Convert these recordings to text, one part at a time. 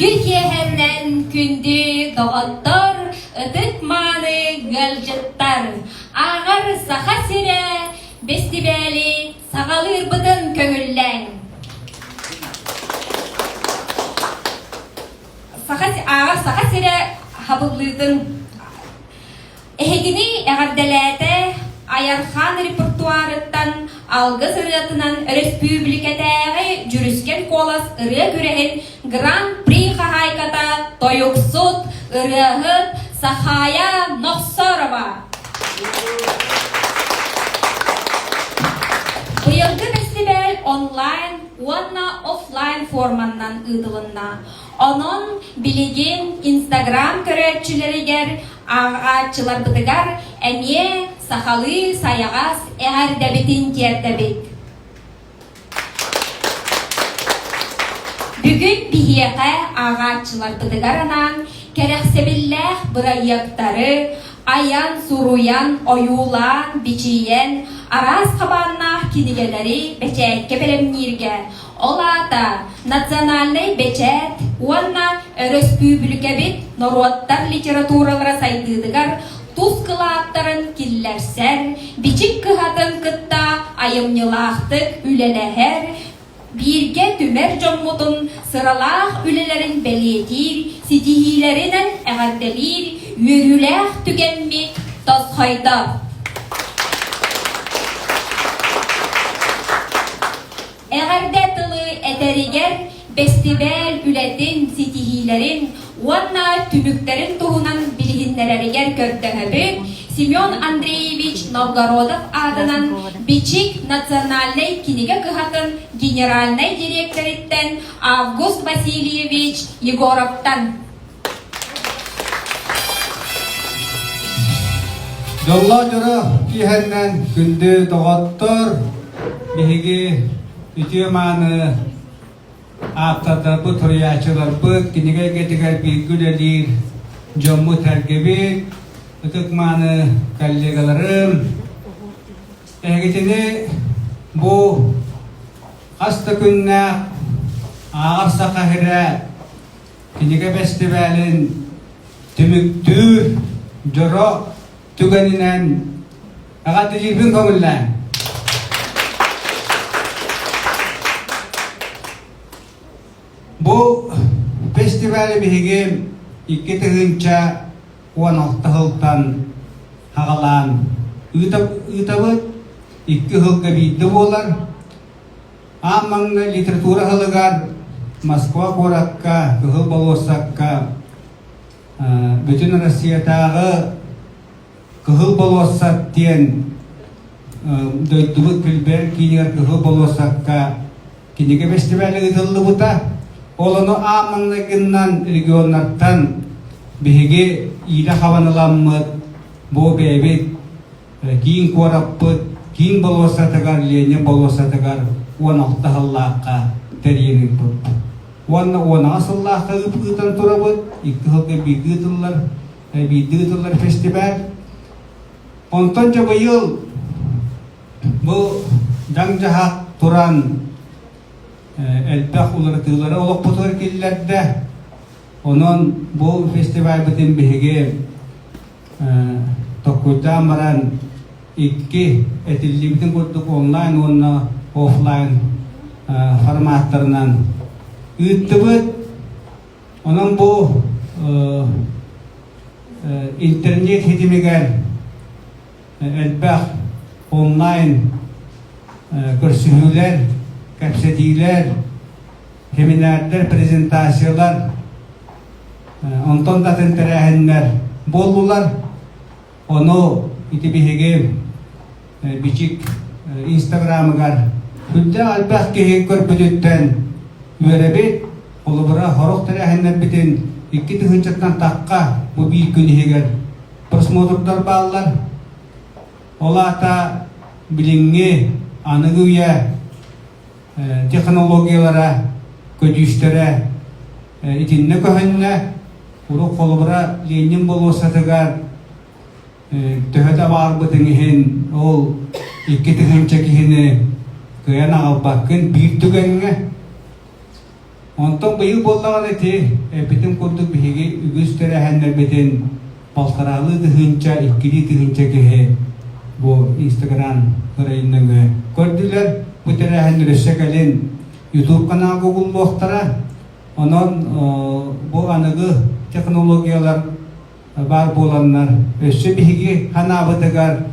Үтүө киэһэннэн күндү доҕоттор, ытык-мааны ыалдьыттар! Ааҕар Саха сирэ бэстибээли саҕалыырбытын көҥүллээҥ! Саха ааҕар Саха сирэ хабыллыытын Эһигини эҕэрдэлээтэ Айархаан репертуарыттан алгыс ырыатынан өрөспүүбүлүкэтээҕи Дьүрүскэн куолас ырыа күрэһин Гран-при хаһаайката тойуксут, ырыаһыт Сахая Нохсорова. Быйылгы бэстибээл онлайн уонна офлайн форманнан ыытылынна. Онон билигин Инстаграм көрөөччүлэригэр ааҕааччыларбытыгар эмиэ сахалыы сайаҕас эҕэрдэбитин тиэрдэбит. Бүгүн биһиэхэ ааҕааччыларбытыгар анаан кэрэхсэбиллээх бырайыактары айан, суруйан, ойуулаан, бичийэн, араас хабааннаах кинигэлэри бэчээккэ бэлэмнииргэ Ол аата национальнай бэчээт уонна өрөспүүбүлүкэбит норуоттар литературалара сайдыытыгар тус кылааттарын киллэрсэр, бичик кыһатын кытта айымньылаахтык үлэлэһэр, бииргэ түмэр дьоммутун сыралаах үлэлэрин бэлиэтиир, ситиһиилэринэн эҕэрдэлиир үөрүүлээх түгэммит тосхойдо. Эҕэрдэ тылы этэригэр бэстибээл үлэтин, ситиһиилэрин уонна түмүктэрин туһунан билиһиннэрэригэр көрдөһөбүт Семен Андреевич Новгородов аатынан Бичик национальнай кинигэ кыһатын генеральнай дириэктэриттэн Август Васильевич Егоровтан. Дьоллоох дьоро киэһэннэн күндү доҕоттор, биһиги үтүө-мааны ааптардарбыт, суруйааччыларбыт, кинигэ эйгэтигэр бииргэ үлэлиир дьоммут-сэргэбит, ытык-мааны коллегаларым, эһигитини бу хас да күннээх ааҕар саха сирэ Кинигэ бэстибээлин түмүктүүр дьоро түгэнинэн эҕэрдэлиирбин көҥүллээҥ. Бу фестивали биһиги 2016 сылтан хаҕалаан ыытабыт. Икки сылга биирдэ буолар. Аан маҥнай литература сылыгар Москва куоракка Кыһыл болуоссакка Бүтүн Россиятааҕы Кыһыл болуоссат диэн дойдубут килбэйэр киинигэр Кыһыл болуоссакка кинигэ бэстибээлэ ыытыллыбыта. Ол ону аан маҥнайгыннан регионнартан биһиги иилэ хабан ыламмыт бу бэйэбит Киин куораппыт киин болуоссатыгар Ленин болуоссатыгар 16 сыллаахха тэрийэн ыыппыппыт. Уонна 10 сыллаахха ыытан турабыт, икки сылга биирдэ ыытыллар, биирдэ ыытыллар фестиваль. Онтон дьэ быйыл бу дьаҥ-дьаһах туран элбэх уларытыылары олохпутугар киллэрдэ. Онон бу фестивальбытын биһиги Толкуйдаан баран икки этиллибитин курдук онлайн уонна офлайн форматтарынан ыыттыбыт. Онон бу интернет ситимигэр элбэх онлайн көрсүһүүлэр, кэпсэтиилэр, семинардар, презентациялар Онтон да атын тэрээһиннэр буоллулар. Ону ити биһиги Бичик Инстаграмыгар сүрдээх элбэх киһи көрбүтүттэн үөрэбит. Холобура, сорох тэрээһиннэрбитин икки тыһыынчаттан тахха бу биир күн иһигэр просмотрдар бааллар. Ол аата билиҥҥи аныгы үйэ технологиялара, көдьүүстэрэ итиннэ көһүннэ. Урут холобура Ленин болуоссатыгар төһө да баарбытын иһин ол 2000 киһини кыайан аҕалбаккын биир түгэҥҥэ. Онтон быйыл буоллаҕына ити эппитим курдук биһиги үгүс тэрээһиннэрбитин балтараалыы тыһыынча, иккилии тыһыынча киһи бу Инстаграм сырайын нөҥүө көрдүлэр. Бу тэрээһиннэр өссө кэлин YouTube каналга угуллуохтара. Онон бу аныгы технологиялар баар буоланнар өссө биһиги ханаабытыгар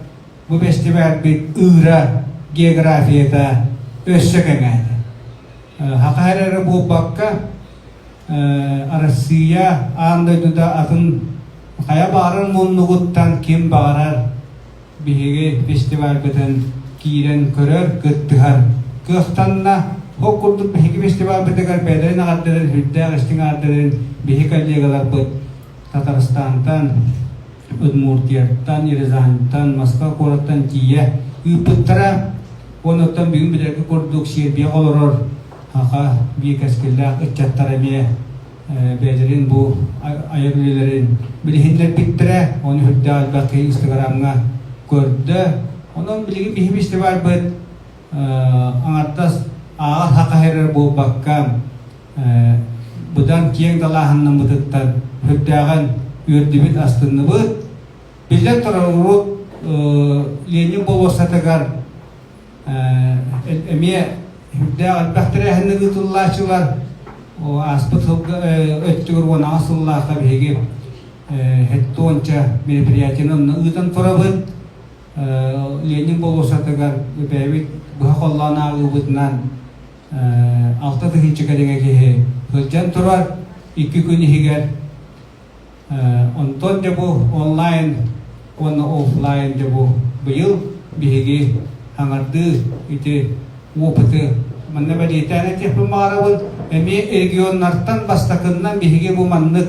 бу бэстибээлбит ыыра географията өссө кэҥээтэ. Саха эрэ буолбакка, Арассыыйа аан дойдута атын хайа баҕарар муннугуттан ким баҕарар биһиги фестивальбытын киирэн көрөр, кыттыһар кыахтанна. Ол курдук биһиги фестивальбытыгар бэйэлэрин эҕэрдэлэрин, сүрдээх истиҥ эҕэрдэлэрин биһи коллегаларбыт Татарстантан, Удмуртияттан, Рязаньтан, Москва куораттан тиийэ ыыппыттара. Онуттан бүгүн билэргэ курдук Сербияҕа олорор саха биир кэскиллээх ыччаттар эмиэ бэйэлэрин бу айар үлэлэрин билиһиннэрбиттэрэ. Ону сүрдээх элбэх киһи Инстаграмҥа көрдө. Онон билигин биһи фестивальбыт аҥардас ааҕар саха эрэ буолбакка быдан киэҥ далааһыннаммытыттан сүрдээҕин үөрдүбүт, астынныбыт. Биллэн турар, урут Ленин болуоссатыгар эмиэ сүрдээх элбэх тэрээһиннэр ыытыллааччылар. Ааспыт сылга өттүгэр 18 сыллаахха биһиги 70 мероприятиены онно ыытан турабыт. Ленин болуоссатыгар бэйэбит быһа холлоон ааҕыыбытынан 6000 кэриҥэ киһи сылдьан турар 2 күн иһигэр. Онтон дьэ бу онлайн уонна офлайн дьэ бу быйыл биһиги хаҥардыы ити опыты манна бэлиэтээн этиэхпин баҕарабын. Эмиэ регионнартан бастакыннан биһиги бу маннык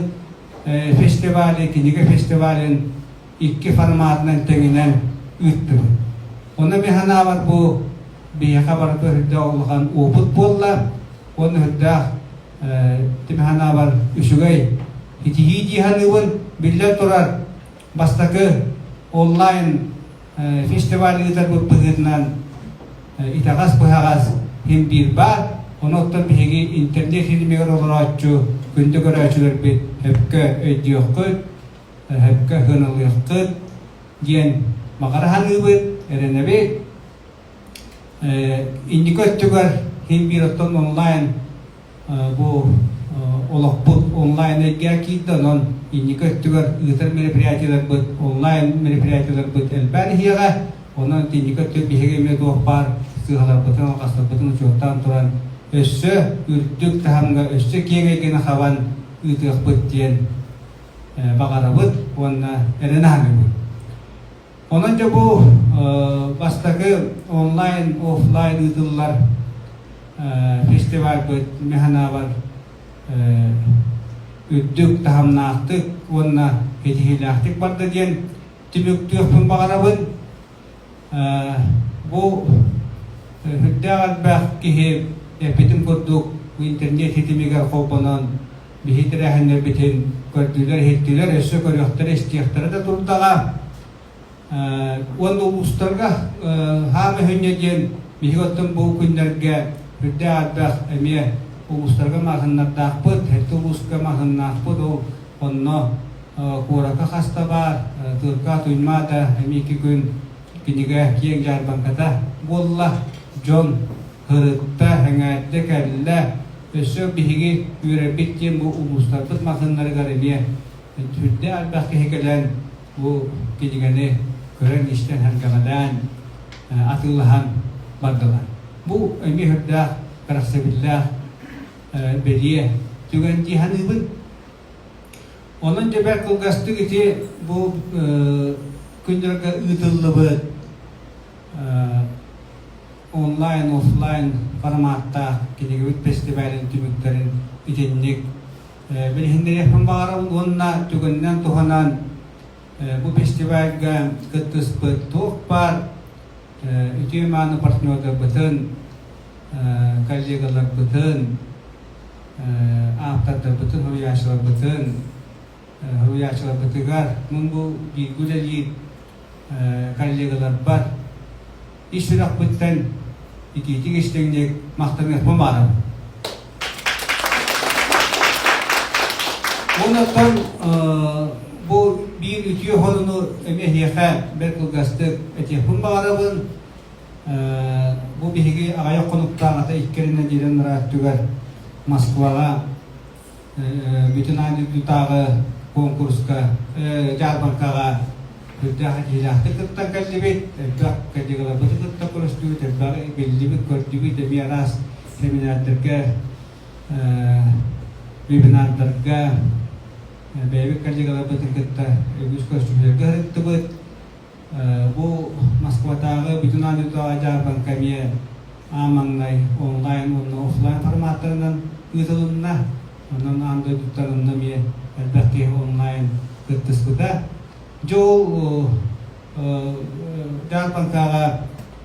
фестивали, кинигэ фестивалын икки форматынан тэҥинэн ыыттыбыт. Онно мин санаабар бу биһиэхэ барыта үрдээх улахан опыт буолла уонна үрдээх тим санаабар үчүгэй итиһии дии саныыбын. Биллэн турар, бастакы онлайн фестиваль ыытарбыт быһыытынан итэҕэс-быһаҕас син биир баар. Ону оттон биһиги интернет ситимигэр олорооччу күндү көрөөччүлэрбит сөпкө өйдүөххүт, сөпкө сыаналыаххыт диэн баҕара саныыбыт, эрэнэбит. Инники өттүгэр син биир оттон онлайн бу олохпут онлайн эйгэ киирдэ, онон инники өттүгэр ыытар мероприятиеларбыт онлайн мероприятиеларбыт элбээн иһиэҕэ. Онон инники өттүгэр биһиги эмиэ туох баар сыыһаларбытын, алҕастарбытын учуоттаан туран өссө үрдүк таһымҥа, өссө киэҥ эйгэни хабан ыытыахпыт диэн баҕарабыт уонна эрэнэ саныыбыт. Онон дьэ бу бастакы онлайн, офлайн ыытыллар фестивальбыт мин санаабар үрдүк таһымнаахтык уонна ситиһиилээхтик барда диэн түмүктүөхпүн баҕарабын. Бу сүрдээх элбэх киһи эппитим курдук интернет ситимигэр холбонон биһи тэрээһиннэрбитин көрдүлэр-иһиттилэр, өссө көрүөхтэрэ, истиэхтэрэ да турдаҕа. Уонна улуустарга хаам өһүнньэ диэн биһиги оттон бу күннэргэ үрдээх элбэх эмиэ улуустарга маҕаһыыннардаахпыт, эртэ улууска маҕаһыыннаахпыт, ол онно куоракка хаста баар, Тырка, Туймаа да эмиэ икки күн кинигэ киэҥ дьаарбаҥката буолла. Дьон һырытта, сэҥээрдэ кэллэ. Өссө биһиги үөрэрбит диэн бу улуустарбыт маҕаһыыннарыгар эмиэ сүрдээх элбэх киһи кэлэн бу кинигэни көрөн-истэн, сэргэҕэлээн, атыылаһан бардылар. Бу эмиэ сүрдээх кэрэхсэбиллээх бэлиэ түгэн дии саныыбын. Онон дьэ бэрт кылгастык ити бу күннэргэ ыытыллыбыт онлайн, офлайн форматтаах кинигэбит фестивалын түмүктэрин итинник билиһиннэриэхпин баҕарабын уонна түгэнинэн туһанан бу фестивальга кыттыспыт туох баар үтүө-мааны партнердарбытын, коллегаларбытын, ааптардарбытын, суруйааччыларбытын, суруйааччыларбытыгар мун бу бииргэ үлэлиир коллегаларбар ис сүрэхпиттэн итиитик истиҥник махтаныахпын баҕарабын. Онон бу биир үтүө сонуну эмиэ эһиэхэ бэрт кылгастык этиэхпин баҕарабын. Бу биһиги аҕыйах хонуктааҕыта икки нэдиэлэ ырааттыгар Москваҕа бүтүн аан дойдутааҕы куонкуруска дьаарбаҥкаҕа үрдээх киһилээхтик кыттан кэллибит, элбэх коллегаларбытын кытта көрүстүбүт, элбэҕи биллибит, көрдүбүт, эмиэ араас семинардарга, вебинардарга бэйэбит коллегаларбытын кытта үгүс көрсүһүүлэргэ сырыттыбыт. Бу Москватааҕы бүтүн аан дойдутааҕы дьаарбаҥка эмиэ аан маҥнай онлайн уонна офлайн форматтарынан ыытылынна. Онон аан дойдуттан онно эмиэ элбэх киһи онлайн кыттыспыта. Дьэ ол дьаарбаҥкаҕа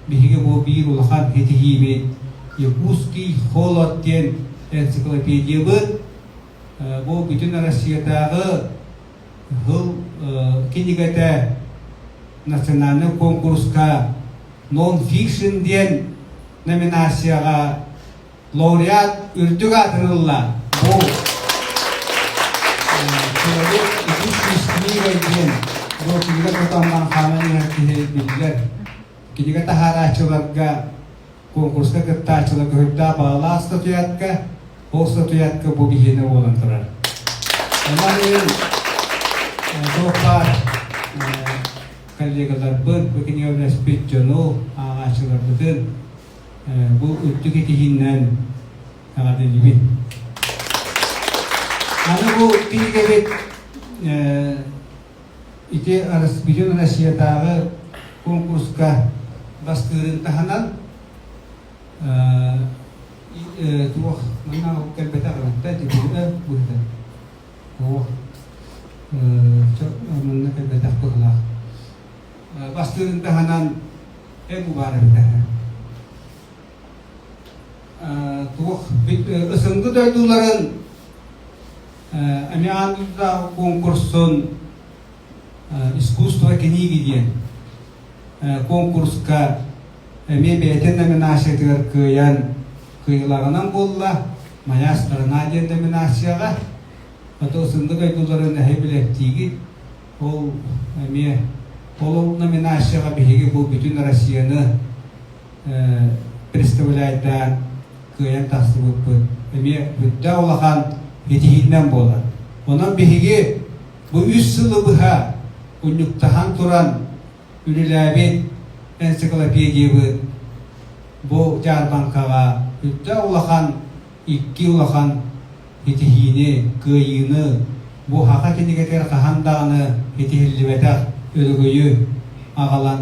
биһиги бу биир улахан ситиһиибит Якутский холод диэн энциклопедиябыт бу бүтүн Россиятааҕы Сыл кинигэтэ национальнай куонкуруска нон-фикшн диэн номинацияҕа лауреат үрдүк аатын ылла. Бу человек идущий с книгой диэн бу кинигэ тутан хааман иһэр киһи биллэр. Кинигэ таһаарааччыларга Конкурска кыттааччылар көһүрдээх баҕалаах статуятка, ол статуятка бу биһиэнэ буолан турар. Онон иһин туох баар коллегаларбын, бу кинигэ үлэспит дьону, ааҕааччыларбытын бу үрдүк итиһииннэн эҕэрдэлиибин. Аны бу кинигэбит Ити Бүтүн Россиятааҕы конкурска бастыырын таһынан туох манна кэлбэтэх эбит да быһыта быһыта туох манна кэлбэтэх быһылаах бастыырын таһынан эн баар эбит туох ысынгы дойдуларын Эмиэ аан дойдутааҕы конкурсун «Искусство книги» диэн конкурска эмиэ бэйэтин номинациятыгар кыайан кыайыылааҕынан буолла. «Моя страна» диэн номинацияҕа. Ото сынды дойдуларын эһи билэттиигит. Ол эмиэ ол номинацияҕа биһиги бу бүтүн Россияны представляйдаан кыайан тахсыбыппыт эмиэ үрдээх улахан ситиһиинэн буолар. Онон биһиги бу үс сылы быһа унньуктаһан туран үлэлээбит энциклопедиябыт бу дьаарбаҥкаҕа үрдээх улахан икки улахан ситиһиини, кыайыыны бу саха кинигэтигэр хаһан даҕаны ситиһиллибэтэх өрөгөйү аҕалан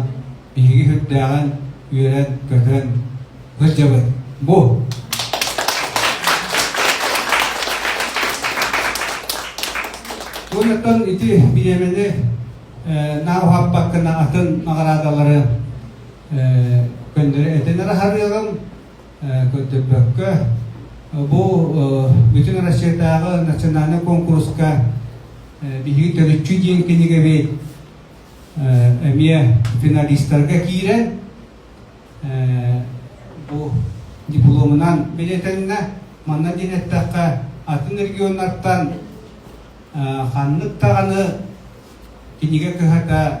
биһиги сүрдээҕин үөрэн-көтөн сылдьабыт. Бу Туонаттан ити бириэмэни наар уһаппаккына атын наҕараадалары көннөрү этэн эрэ аһарыаҕым көрдөрбөккө бу бүтүн Россиятааҕы национальнай куонкуруска биһиги төрүччү диэн кинигэбит эмиэ финалистарга киирэн бу дипломунан бэлиэтэннэ. Манна диэн эттэххэ, атын регионнартан ханнык даҕаны кинигэ кыһата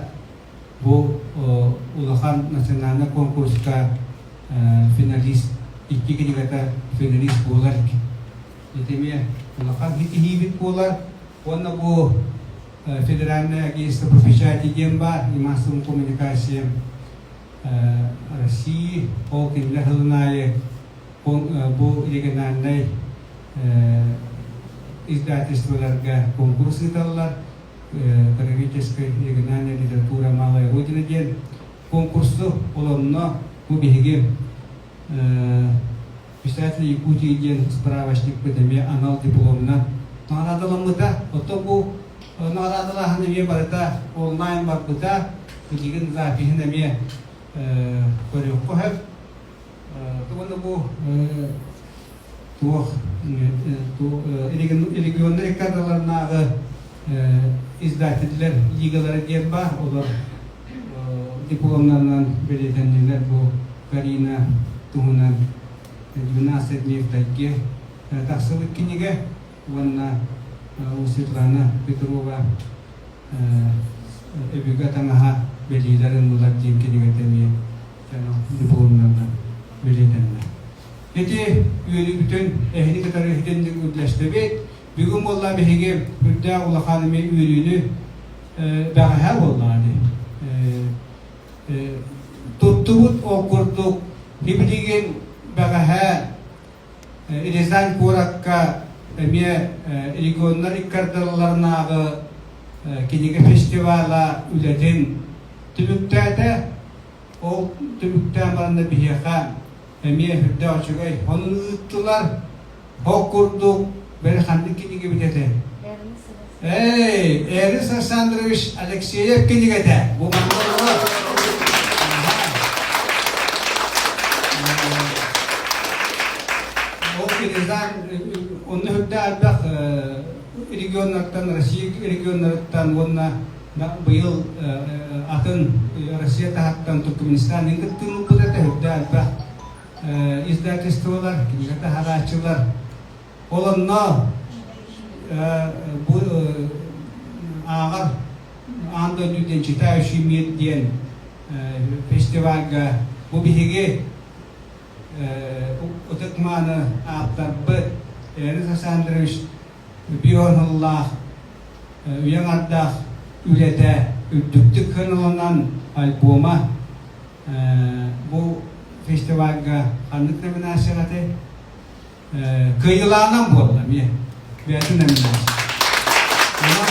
бу улахан национальнай конкурска финалист икки кинигэтэ финалист буолар. Ити эмиэ улахан ситиһиибит буолар. Уонна бу Федеральное агентство по печати диэн баар, и массовым коммуникациям России ол кинилэр сылын аайы бу региональнай издательстволарга конкурс ыыталлар. Правительская региональная литература «Малая Родина» диэн конкурсу ол онно бу биһиги Писатели Якутии диэн справочникпыт эмиэ анал дипломна наҕараадаламмыта. Оттон бу наҕараадалааһын эмиэ барыта онлайн барбыта. Билигин запиһын эмиэ көрүөххэ сөп. Уонна бу туох регионнай кадраларынааҕы издателлэр лигалара диэн баар. Олор дипломнарынан бэлиэтэннилэр бу Карина туһунан 12 дней в тайге тахсыбыт кинигэ уонна. Светлана Петрова Өбүгэ таҥаһа бэлиэлэр ыллылар диэн кинигэтэ эмиэ дипломнарынан бэлиэтэннэ. Ити үөрүүбүтүн эһини кытары итинник үллэстэбит. Бүгүн буолла биһиги үрдээх улахан эмиэ үөрүүнү бэҕэһээ буоллаҕа дии. Туттубут ол курдук билигин бэҕэһээ Рязань куоракка эмиэ регионнар иккардаларынааҕы кинигэ фестивала үлэтин түмүктээтэ. Ол түмүктээн баран да биһиэхэ эмиэ үрдээх үчүгэй сонун ыыттылар. Ол курдук бэл ханнык кинигэбит этэ? Эй, Эрис Александрович Алексеев кинигэтэ. Бу манна олорор. Ол Рязань онно үрдээх элбэх регионнартан, Россия регионнарыттан уонна быйыл атын Россия таһыттан Туркменистан кыттыыны ылбыт этэ үрдээх элбэх издательстволар, кинигэ таһарааччылар. Ол онно бу ааҕар аан дойду диэн читающий мир диэн фестивальга бу биһиги ытык-мааны ааптарбыт Эрис Александрович биоһыллаах үйэ аҥардаах үлэтэ үрдүктүк сыаналанан альбома бу фестивальга ханнык номинацияҕа этэй? Кыайыылаанан буолла эмиэ. Бэйэтин номинация. Онон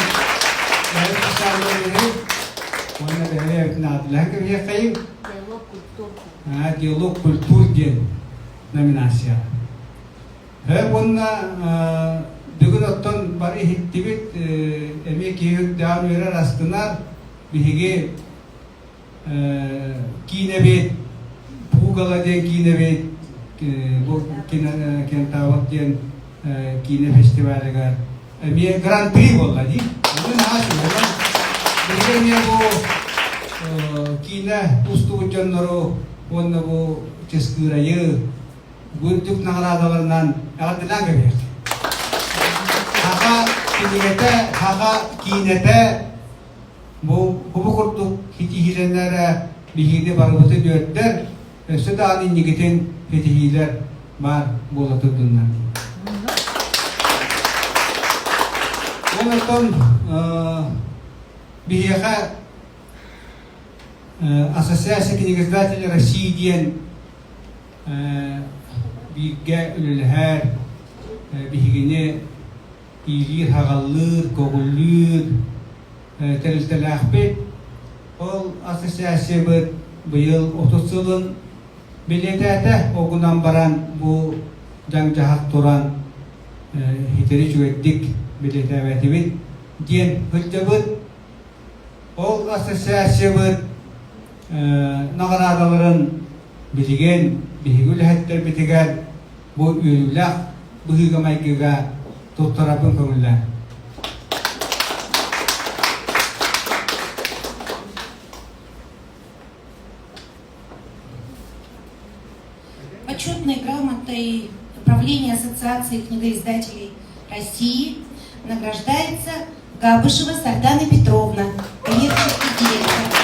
Эрик Александровиһы уонна бэйэбитин аатылаһан кэбиһиэххэйиҥ. Диалог культур. Диалог культур диэн номинация. Уонна бүгүн оттон бары иһиттибит, эмиэ киһи үрдээн үөрэр астынар. Биһиги киинэбит, Пугало диэн киинэбит, бу Кентавр диэн киинэ фестивалыгар эмиэ гран-при буолла дии. Онон наһаа үчүгэй. Биһиги эмиэ бу киинэ устубут дьоннору уонна бу Чыскыырайы бу үрдүк наҕараадаларынан эҕэрдэлээн кэбиһиэх. Саха кинигэтэ, саха киинэтэ Бу бу курдук ситиһиилэнэрэ биһигини барыбытын үөрдэр, өссө даҕаны инникитин ситиһиилэр баар буола турдуннар. Ол оттон биһиэхэ Ассоциация книгоиздателей России диэн бииргэ үлэлэһэр, биһигини иилиир-хаҕаллыыр, көҕүлүүр тэрилтэлээхпит. Ол ассоциациябыт быйыл 30 сылын бэлиэтээтэ. Ол гынан баран бу дьаҥ-дьаһах туран хитэри үчүгэйдик бэлиэтээбэтибит диэн сылдьабыт. Ол ассоциациябыт наҕараадаларын билигин биһиги үлэһиттэрбитигэр бу үөрүүлээх быһыыга-майгыга туттарарбын көҥүллээн. Почетной грамотой правления Ассоциации книгоиздателей России награждается Габышева Сардана Петровна, коммерческий директор.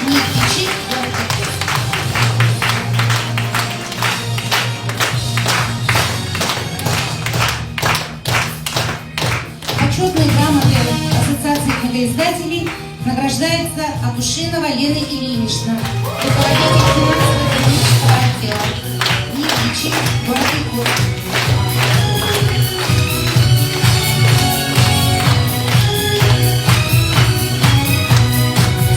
Никичи, город Иркутск. Почетной грамотой Ассоциации книгоиздателей награждается Акушинова Лена Ильинична, руководитель финансово-экономического отдела. Никичи, город Иркутск.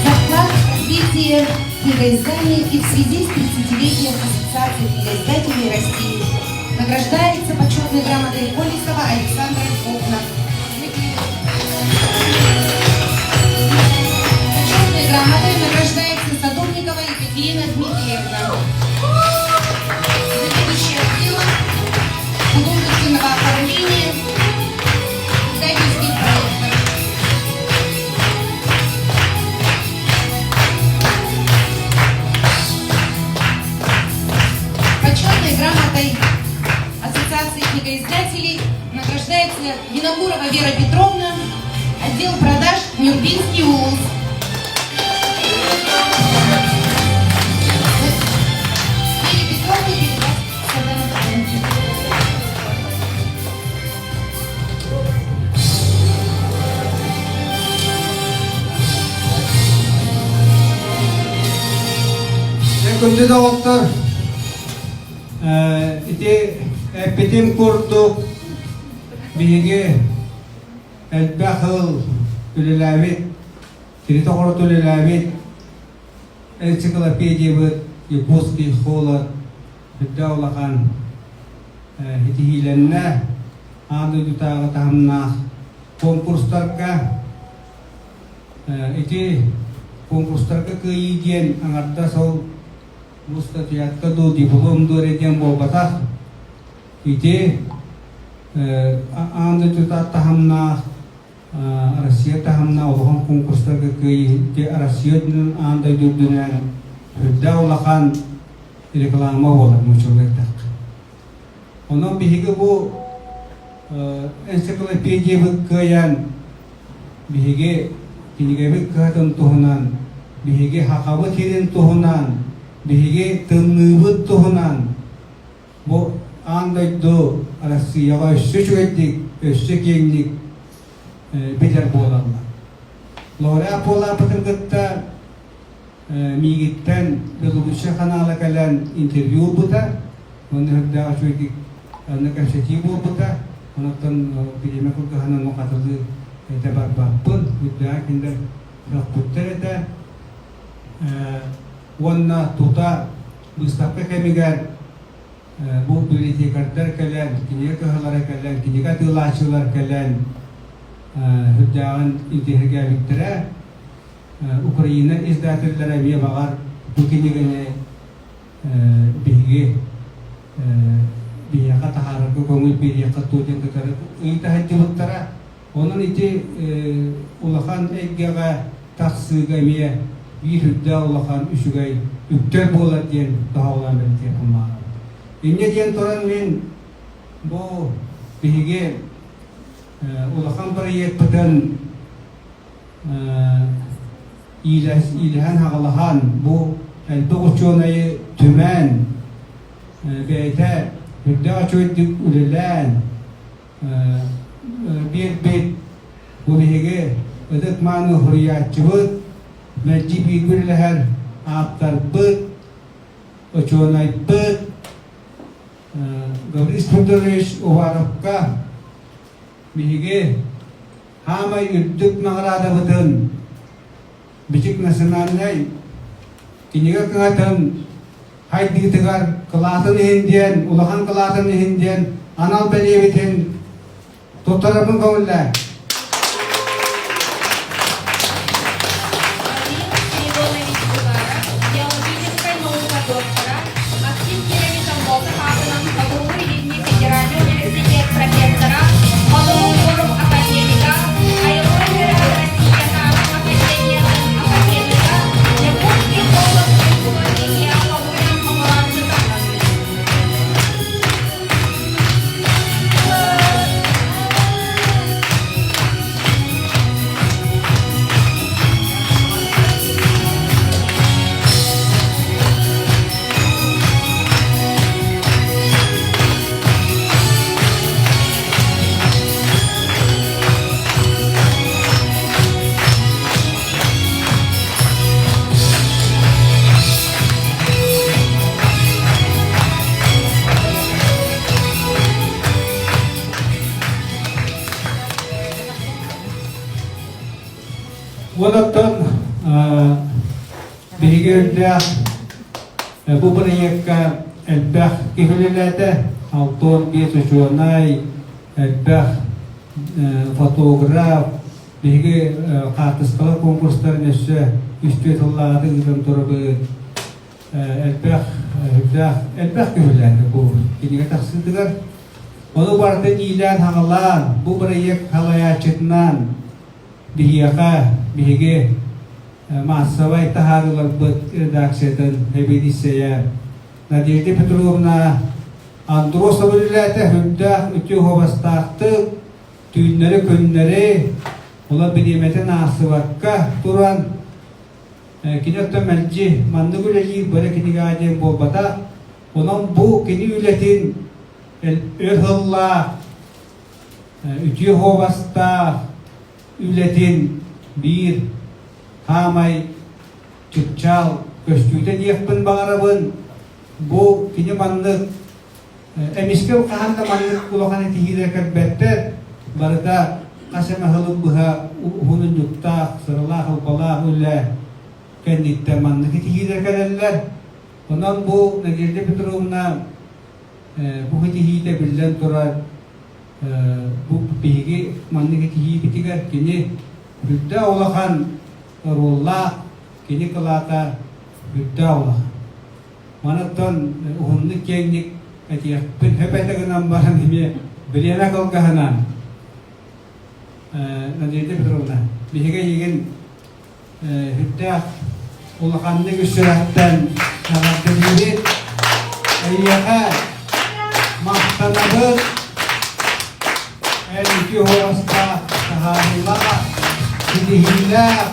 За вклад в развитие книгоиздания и в связи с 30-летием Ассоциации книгоиздателей России награждается почетной грамотой Колесова Александра Львовна. Почетной грамотой награждается Садовникова Екатерина Дмитриевна. Заведующая отделом художественного оформления издательских проектов. Почетной грамотой Ассоциации Ассоциации книгоиздателей награждается Винокурова Вера Петровна, отдел продаж Нюрбинский улус. Вере Петровне передать Сардана Петровне. Күндү доҕоттор, ити эппитим курдук биһиги элбэх ыл үлэлээбит, тиритэ оҕорот үлэлээбит энциклопедиябыт Якутский холод үрдэ улахан ситиһиилэннэ, аан дойдутааҕы таһымнаах конкурстарга ити конкурстарга кыайыы диэн аҥардас ол бу статуятка дуу, диплом дуу эрэ диэн буолбатах. Ити аан дойдутааҕы таһымнаах Россия таһымнаах улахан конкурстарга кыайыы Россия үрдүнэн аан дойду үрдүнэн үрдээх улахан реклама буолар нууччалыы эттэххэ. Онон биһиги бу энциклопедиябыт кыайан биһиги кинигэбит кыһатын туһунан, биһиги хахабыт сирин туһунан, биһиги тымныыбыт туһунан бу аан дойду Россияҕа өссө үчүгэйдик, өссө киэҥник билэр буолаллар. Лауреат буолааппытын кытта миигиттэн Белоруссия ханаала кэлэн интервью ылбыта, уонна үрдээх үчүгэйдик онно кэпсэтии буолбута. Онтон бириэмэ кылгаһынан мухатылыы этэ барбаппын, үрдээх кинилэр сөхпүттэр этэ. Уонна тута быыстапка кэмигэр бу библиотекардар кэлэн, кинигэ кыһалара кэлэн, кинигэ атыылааччылар кэлэн үрдээҕин интириэһиргээбиттэрэ. Украина издателлэрэ эмиэ баҕар бу кинигэни биһиги биһиэхэ таһаарарга көҥүл биэриэххэ дуо диэн кытары ыйыта сылдьыбыттара. Онон ити улахан эйгэҕэ тахсыыга эмиэ биир үрдээх улахан үчүгэй үктэл буолар диэн тоһоҕолоон бэлиэтиэхпин баҕарабын. Инньэ диэн туран мин бу биһиги улахан бырайыакпытын иилэһэн-хаҕалаһан бу элбэх учуонайы түмэн бэйэтэ үрдээх үчүгэйдик үлэлээн биэрбит бу биһиги ытык-мааны суруйааччыбыт, мэлдьи бииргэ үлэлэһэр ааптарбыт, учуонайбыт Гаврил Федорович Уваровка биһиги Хаамай үрдүк наҕараадабытын Бичик национальнай кинигэ кыһатын хайдыытыгар кылаатын иһин диэн, улахан кылаатын иһин диэн анал бэлиэбитин туттарарбын көҥүллээ. Спиридонович Угаров, биологическай наука доктора, Максим Кирович Аммосов аатынан Хотугулуу-Илиҥҥи федеральнай университет профессора, Хотугу форум академига, Айылҕа үөрэҕин Россиятааҕы академиятын академига, Якутский холод энциклопедия хомуйан оҥорооччута. Уонаттан биһиги үрдээх Бу бырайыакка элбэх киһи үлэлээтэ. 65 учуонай, элбэх фотограф, биһиги хаартыскалар конкурстарын өссө үстүү сыллааҕыта ыытан турабыт. Элбэх, элбэх, элбэх киһи үлэлээтэ бу кинигэ тахсыытыгар. Ону барытын иилээн-хаҕалаан, бу бырайыак салайааччытынан биһиэхэ, биһиги маассабай таһаарыыларбыт редакциятын сэбиэдиссэйэ Надежда Петровна. Андросов үлэлээтэ сүрдээх үтүө уобастаахтык, түүннэри-күннэри ула бириэмэтин аахсыбакка туран кини оттон мэлдьи маннык үлэлиир бары кинигэҕэ диэн буолбатах. Онон бу кини үлэтин өр сыллаах, үтүө суобастаах үлэтин биир хаамай чыпчаал көстүүтэ диэхпин баҕарабын. Бу кини маннык эмискэ хаһан да маннык улахан этиһиилэр кэлбэттэр. Барыта хас эмэ сылы быһа уһун унньуктаах, сыралаах-ылбалаах үлэ кэнниттэн маннык этиһиилэр кэлэллэр. Онон бу Надежда Петровна бу этиһиитэ биллэн турар бу биһиги маннык этиһиибитигэр кини үрдээх улахан оруоллаах, кини кылаата үрдээх улахан. Манаттан уһуннук киэҥник этиэхпин сөп этэ гынан баран эмиэ бириэмэ кылгаһынан Надежда Петровна, биһиги эйигин сүрдээх улаханнык үс-сүрэхтэн эҕэрдэлиибит. Эйиэхэ махтанабыт. Эн үтүө уостаах, таһаарыылаах, ситиһиилээх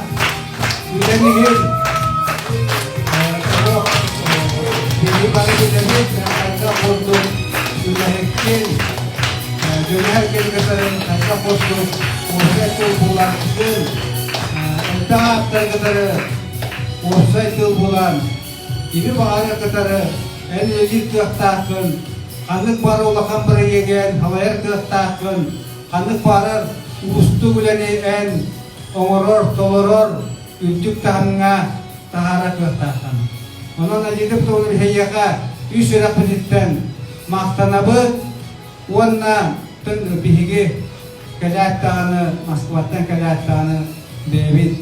үлэҥ иһин олох биһиги бары билэбит, хайдах курдук үлэһиккин, дьөлүһэр кэри кытары хайдах курдук уопсай тыл буларгын, элбэх ааттары кытары уопсай тыл булан, кими баҕарар кытары эн үлэлиир кыахтааххын, ханнык бары улахан бырайыагы эн салайар кыахтааххын, ханнык баҕарар уустук үлэни эн оҥорор, толорор үрдүк таһымҥа таһаарар кыахтааххын. Онон Надежда Петровна эһиэхэ үс сүрэхпититтэн махтанабыт уонна биһиги кэлээт даҕаны Москваттан кэлээт даҕаны бэйэбит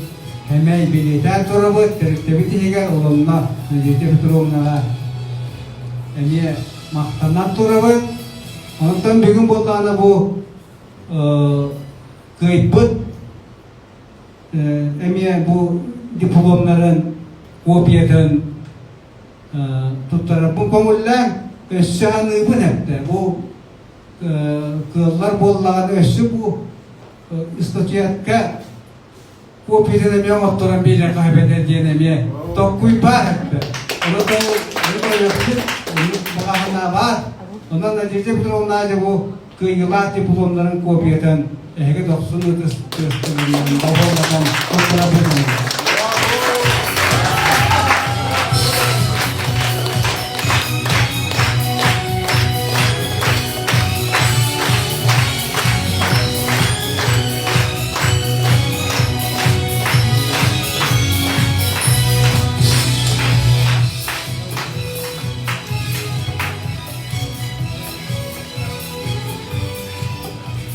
эмэй билиэтээн турабыт, тэрилтэбит иһигэр олонно Надежда Петровнаҕа эмиэ махтанан турабыт. Онтон бүгүн буоллаҕына бу кыайбыт эмиэ бу дипломнарын копиятын туттарарбын көҥүллээн өссө аныыбын эптэ. Бу кыаллар буоллаҕына өссө бу статуэтка копиятын эмиэ оҥотторон биэриэххэ сөп этэ диэн эмиэ толкуй баар эттэ. Ону баҕаһына баар. Онон Надежда Петровна дьэ бу кыайыылаах дипломнарын копиятын эһиги дохсун ытыс тыастарынан боболлотон туттарабын.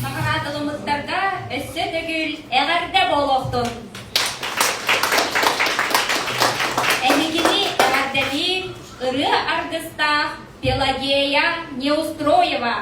Наҕараадалыммыттарга өссө төгүл эҕэрдэ буолуохтун! Эһигини эҕэрдэлиир ырыа аргыстаах Пелагея Неустроева.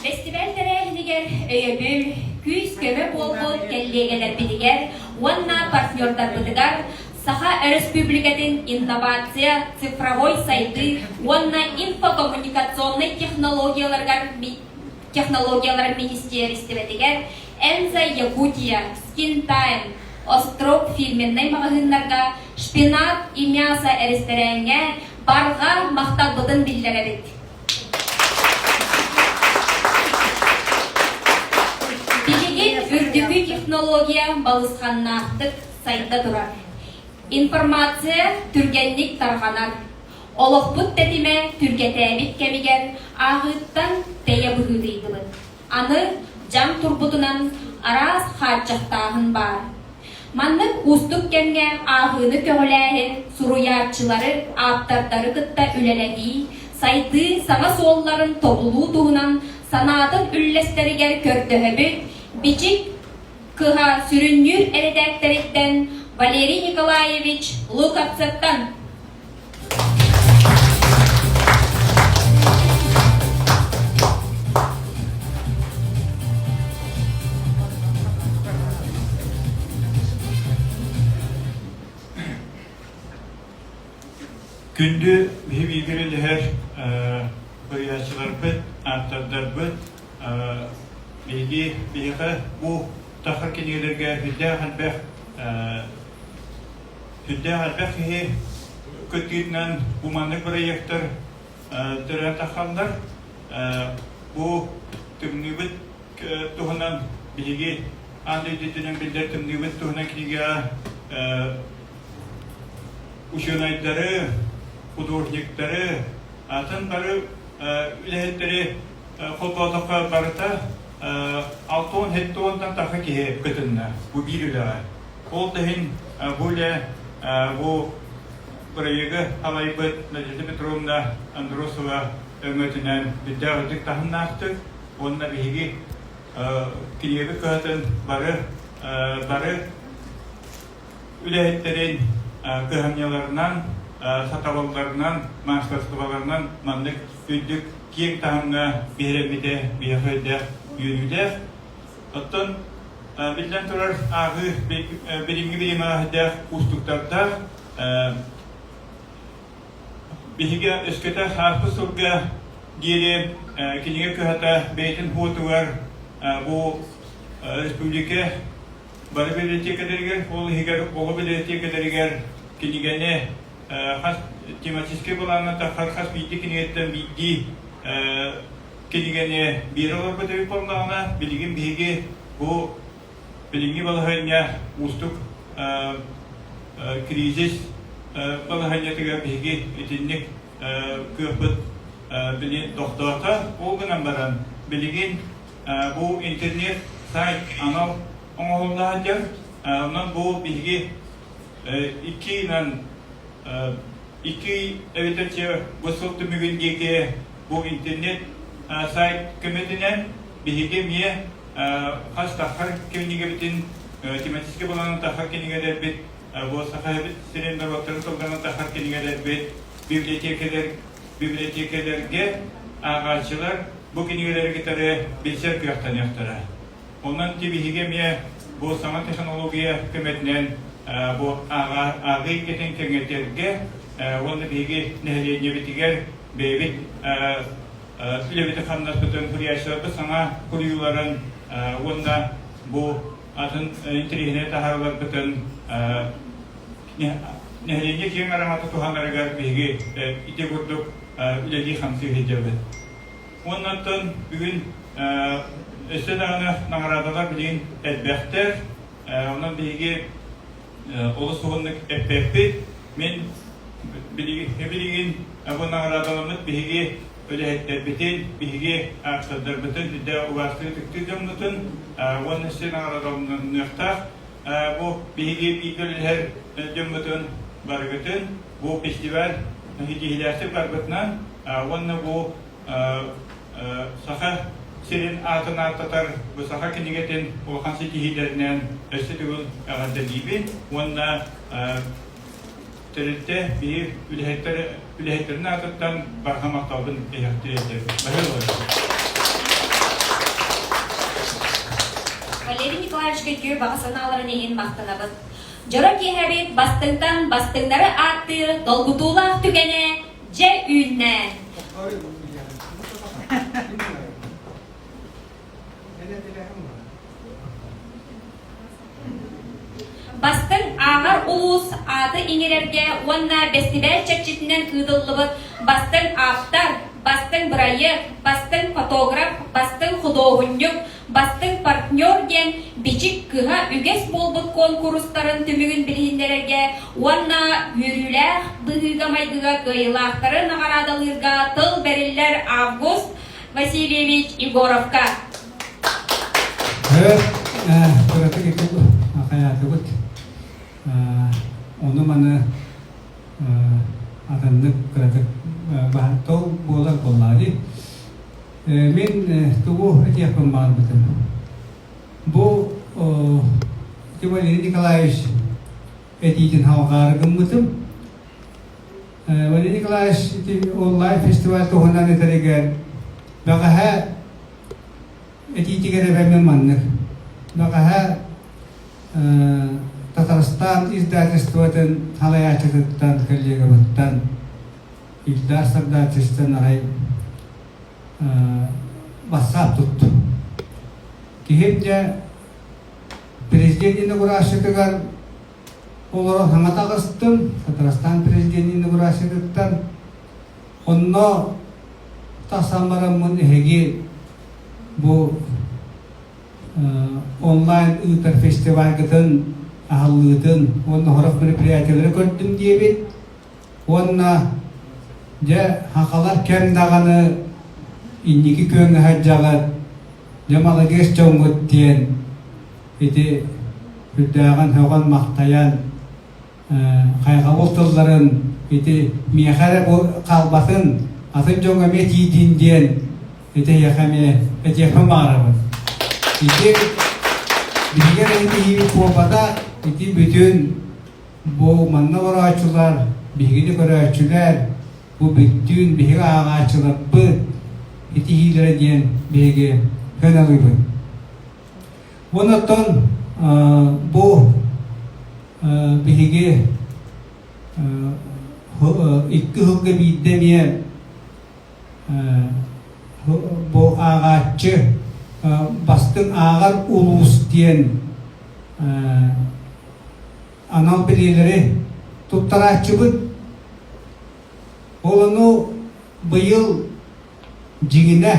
Бэстибээл тэрээһинигэр өйөбүл, күүс-көмө буолбут кэллиэгэлэрбитигэр уонна партнердарбытыгар Саха Өрөспүүбүлүкэтин инновация, цифровой сайдыы уонна инфокоммуникационнай технологияларыгар технологияларын министиэристибэтигэр Энза Якутия, Skin Time, Острог фирменнай маҕаһыыннарга Шпинат и мясо эрэстэрээҥҥэ барҕа махталбытын биллэрэбит. Билигин үрдүкү технология балысханнаахтык сайда турар. Информация түргэнник тарҕанар. Олохпут тэтимэ түргэтээбит кэмигэр ааҕыыттан тэйэ быһыытыйдыбыт. Аны дьаҥ турбутунан араас хааччахтааһын баар. Маннык уустук кэмҥэ ааҕыыны көҕүлээһин, суруйааччылары, ааптардары кытта үлэлэһии, сайдыы саҥа суолларын тобулуу туһунан санаатын үллэстэригэр көрдөһөбүт Бичик кыһа сүрүннүүр эрэдээктэриттэн Валерий Николаевич Луковцевтан. Күндү биһи бииргэ үлэлэһэр суруйааччыларбыт, ааптардарбыт, биһиги биһиэхэ бу тахар кинигэлэргэ сүрдээх элбэх Сүрдээх элбэх киһи кыттыытынан бу маннык бырайыактар төрөөн таххаллар. Бу тымныыбыт туһунан биһиги аан дойдутунан биллэр тымныыбыт туһунан кинигэҕэ учуонайдары, художниктары, атын бары үлэһиттэри холбоотоххо барыта 60 уонтан тахса киһи кытынна бу биир үлэҕэ. Ол да иһин бу үлэ бу бырайыагы салайбыт Надежда Петровна Андросова өҥөтүнэн үрдээх үрдүк таһымнаахтык уонна биһиги кинигэбит кыһатын бары бары үлэһиттэрин кыһамньыларынан, сатабылларынан, маастарыстыбаларынан маннык үрдүк киэҥ таһымҥа биһирэммитэ биһиэхэ өйдөөх үөрүүлээх. Оттон биллэн турар, ааҕыы билиҥҥи бириэмэҕэ уустуктардаах. Биһиги өскөтө ааспыт сылга диэри кинигэ кыһата бэйэтин хуотугар бу республика бары библиотекаларыгар, ол иһигэр оҕо библиотекаларыгар кинигэни хас тематическай былааҥҥа таххар хас биирдии кинигэттэн биирдии кинигэни биэрэ олорбут эбит буоллаҕына, билигин биһиги бу билиҥҥи балаһыанньа уустук кризис балаһыанньатыгар биһиги итинник кыахпыт били тохтоото. Ол гынан баран билигин бу интернет сайт анал оҥоһулла сылдьар. Онон бу биһиги икки ыйынан икки эбэтэр бу сыл түмүгүн диэки бу интернет сайт көмөтүнэн биһиги эмиэ хас таххар кинигэбитин тематическай былаанын таххар кинигэлэрбит бу Саха сирин норуоттарын тылларын таххар кинигэлэрбит библиотекалар библиотекалэргэ ааҕааччылар бу кинигэлэри кытары билсэр кыахтаныахтара. Онон ти биһиги эмиэ бу саҥа технология көмөтүнэн бу ааҕыы эйгэтин кэҥэтэргэ уонна биһиги нэһилиэнньэбитигэр бэйэбит үлэбитин-хамнаспытын суруйааччыларбыт саҥа суруйууларын уонна бу атын интэриэһинэй таһаарыыларбытын нэһилиэнньэ киэҥ араҥата туһанарыгар биһиги ити курдук үлэлии-хамсыы сылдьабыт. Уонна оттон бүгүн өссө даҕаны наҕараадалар билигин элбэхтэр. Онон биһиги олус уһуннук эппэппит. Мин билигин бу наҕараадаламмыт биһиги үлэһиттэрбитин, биһиги ааптардарбытын, үрдээх убаастыы ытыктыыр дьоммутун уонна өссө наҕараадаланыахтаах бу биһиги бииргэ үлэлэһэр дьоммутун барыгытын бу фестиваль ситиһиилээхтик барбытынан уонна бу Саха сирин аатын ааттатар бу саха кинигэтин улахан ситиһиилэринэн өссө төгүл эҕэрдэлиибин уонна тэрилтэ биир үлэһиттэрин аатыттан барҕа махталбын эһэхтиир этим. Николаевичка үтүө баҕа санааларын иһин махтанабыт. Дьоро киэһэбит бастыҥтан бастыҥнары ааттыыр долгутуулаах түгэнэ дьэ үүннэ. Бастыҥ ааҕар улуус ааты иҥэрэргэ уонна бэстибээл чэрчитинэн ыытыллыбыт Бастыҥ ааптар, Бастыҥ бырайыак, Бастыҥ фотограф, Бастыҥ худуоһунньук, Бастыҥ партнер диэн Бичик кыһа үгэс буолбут куонкурустарын түмүгүн билиһиннэрэргэ уонна үөрүүлээх быһыыга-майгыга кыайыылаахтары наҕараадалыырга тыл бэриллэр Август Васильевич Егоровка. Кыратык ити хайаатыбыт. Ону маны атыннык кыратык тол буолар буоллаҕа дии. Мин тугу этиэхпин баҕарбытым. Бу Валерий Николаевич этиитин халҕаары гыммытым. Валерий Николаевич ити онлайн фестиваль туһунан этэригэр бэҕэһээ этиитигэр эбэммин маннык. Бэҕэһээ Татарстан издательствотын салайааччытыттан, коллегабыттан Ильдар Сардачевтан арай бассаап туттум. Киһим дьэ президент инаугурациятыгар олорон саҥа таҕыстым, Татарстан президент инаугурациятыттан. Онно тахсан бараммын эһиги бу онлайн ыытар фестивальгытын аһыллыытын уонна сорох мероприятиелары көрдүм диэбит. Уонна дьэ хахалар кэм даҕаны инники күөҥҥэ сылдьаҕыт, дьэ маладьыас дьоҥҥут диэн ити үрдээҕин сөҕөн-махтайан хайҕабыл тылларын ити миэхэ эрэ бу хаалбатын, атын дьоҥҥо эмиэ тиийдин диэн ити эйиэхэ эмиэ этиэхпин баҕарабын. Ити биһиги эрэ итиһиибит буолбата, ити бүтүн бу манна олорооччулар, биһигини көрөөччүлэр, бу бүттүүн биһиги ааҕааччыларбыт итиһиилэрэ диэн биһиги сыаналыыбыт. Онон бу биһиги икки сылга биирдэ эмиэ бу ааҕааччы бастыҥ ааҕар улуус диэн анал билиэлэри туттарааччыбыт. Ол ону быйыл дьиҥинэ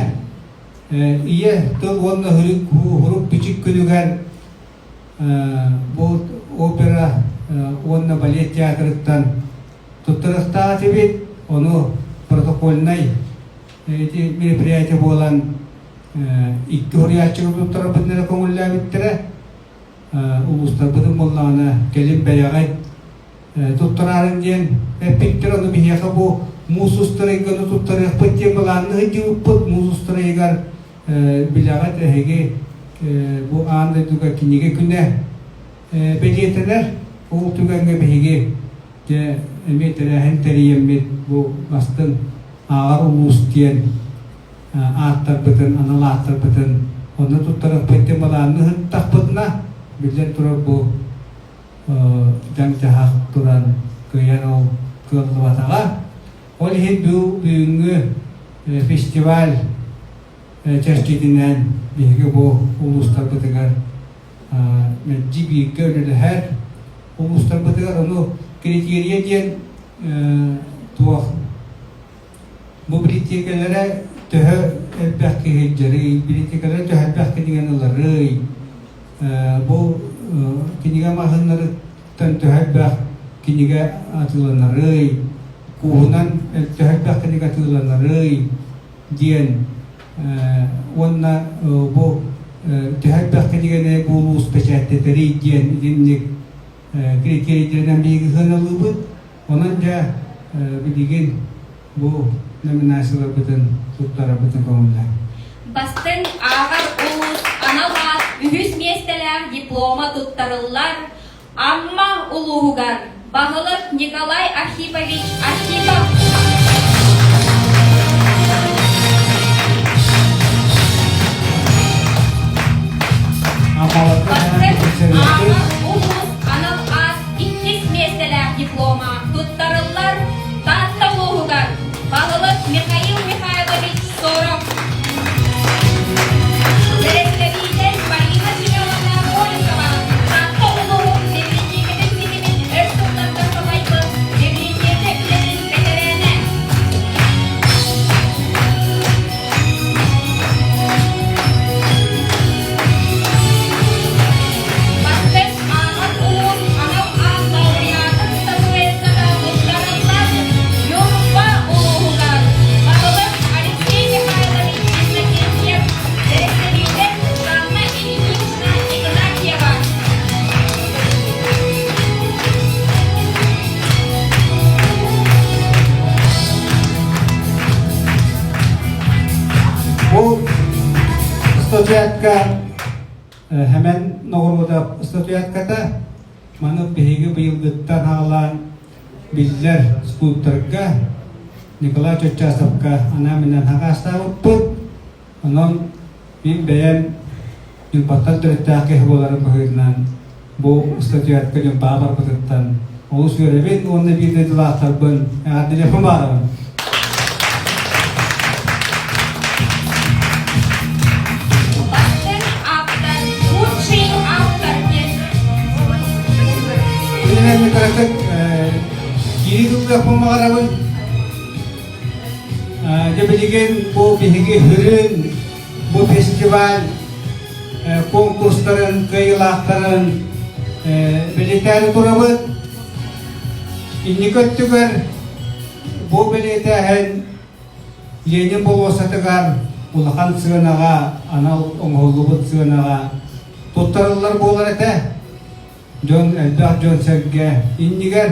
ийэ тыл уонна хурук бичик күнүгэр бу опера уонна балет театрыттан туттарыахтаах этибит. Ону протокольнай ити мероприятие буолан икки суруйааччыга туттарарбытын эрэ көҥүллээбиттэрэ. Улуустарбытын буоллаҕына кэлин бэйэҕит туттараарын диэн эппиттэр, ону биһиэхэ бу муус устар ыйга ону туттарыахпыт диэн былаанна сылдьыбыппыт. Муус устар ыйыгар билэҕит эһиги бу аан дойдуга кинигэ күнэ бэлиэтэнэр. Ол түгэҥҥэ биһиги дьэ эмиэ тэрээһин тэрийэммит бу бастыҥ ааҕар улуус диэн ааттарбытын, анал ааттарбытын онно туттарыахпыт диэн былаанны ыһыттахпытына, биллэн турар бу дьаҥ-дьаһах туран кыайан ол кыаллыбатаҕа. Ол иһин бүгүҥҥү фестиваль чэрчитинэн биһиги бу улуустарбытыгар мэлдьи бииргэ үлэлэһэр улуустарбытыгар ону критерия диэн туох бу библиотекалара төһө элбэх киһи илдьэрий, библиотекалара төһө элбэх кинигэни ыларый, бу кинигэ маҕаһыыннарыттан төһө элбэх кинигэ атыыланарый, кууһунан төһө элбэх кинигэ атыыланарый диэн уонна бу төһө элбэх кинигэни бу улуус бэчээттэтэрий диэн итинник критерийдэринэн биһиги сыаналыыбыт. Онон дьэ билигин бу номинацияларбытын туттарарбытын көҥүллээн. Бастыҥ ааҕар улуус анал аат үһүс миэстэлээх диплома туттарыллар Амма улууһугар баһылык Николай Архипович Архипов. статуэтка Хэмэн Ноҕуруодап статуэтката маны биһиги быйылгыттан аҕалаан биллэр скульпторга Николай Чоччасовка анаан-минээн хагаастаабыппыт. Онон мин бэйэм Ньурбаттан төрүттээх киһи буоларым быһыытынан бу статуэтка Ньурбаҕа барбытыттан олус үөрэбин уонна биир дойдулаахтарбын эҕэрдэлиэхпин баҕарабын. Бастыҥ ааптар, лучший автор диэн. Билигин кыратык киирии тыллыахпын баҕарабын. Дьэ билигин бу биһиги сүрүн бу фестиваль конкурстарын кыайыылаахтарын бэлиэтээри турабыт. Инники өттүгэр бу бэлиэтээһин Ленин болуоссатыгар улахан сыанаҕа анал оҥоһуллубут сыанаҕа туттарыллар буолар этэ. Дьон элбэх дьон-сэргэ иннигэр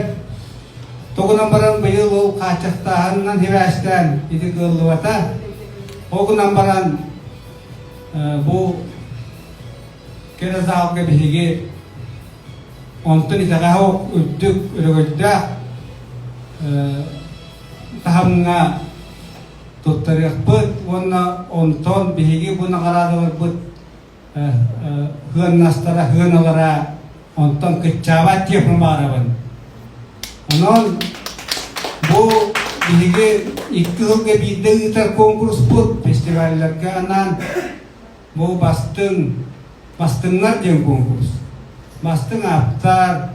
тугунан баран быйыл ол хааччахтааһынынан сибээстээн ити кыаллыбата. Ол гынан баран бу кэрэ залга биһиги онтон итэҕэһэ үрдүк өрөгөйдөөх таһымҥа туттарыахпыт уонна онтон биһиги бу наҕараадаларбыт сыаннастара, сыаналара онтон кыччаабат диэхпин баҕарабын. Онон бу биһиги икки сылга биирдэ ыытар куонкуруспут фестивалларга анаан бу бастыҥ бастыҥнар диэн конкурс. Бастыҥ ааптар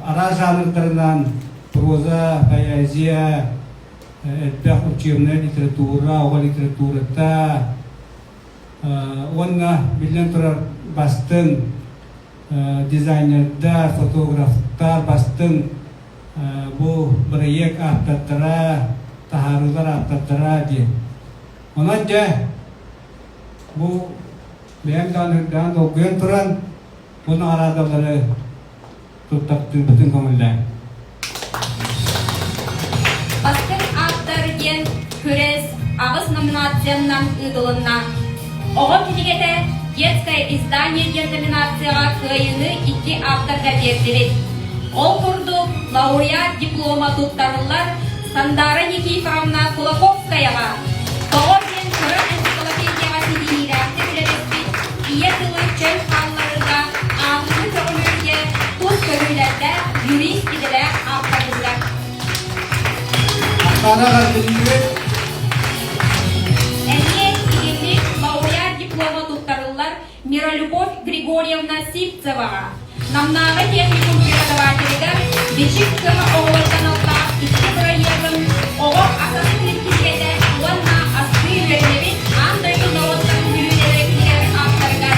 араас жанрдарынан проза, поэзия, элбэх учебная литература, оҕо литературата, Уонна, биллэн турар, бастыҥ дизайнердар, фотографтар, бастыҥ бу бырайыак ааптардара, таһаарыылар ааптардара диэн. Онон дьэ, бу бэйэм даҕаны үрдээн долгуйан туран, бу наҕараадалары туттартыырбытын көҥүллээҥ. Бастыҥ ааптар диэн күрэс аҕыс номинациянан ыытылынна. Оҕо кинигэтэ «Детское издание» диэн номинацияҕа кыайыыны икки ааптарга биэрдибит. Ол курдук, лауреат диплома туттарыллар Сандара Никифоровна Кулаковскаяҕа Тоҕо диэн кыра энциклопедияҕа ситиһиилээхтик үлэлэспит ийэ тылы чөл хаалларыыга ааҕыыны көҕүлүүргэ тус көрүүлэрдээх юрист идэлээх ааптарбытыгар. Эмиэ итинник лауреат диплома туттарыллар Миролюбовь Григорьевна Сивцеваҕа, Намнааҕы техникум преподавателигэр Бичик кыһа оҕолортон аллаах икки бырайыагын Оҕо асасы кинигэтэ уонна Астыы үөрэнэбит аан дойду норуоттарын бүлүүдэлэрэ кинигэлэр ааптарыгар.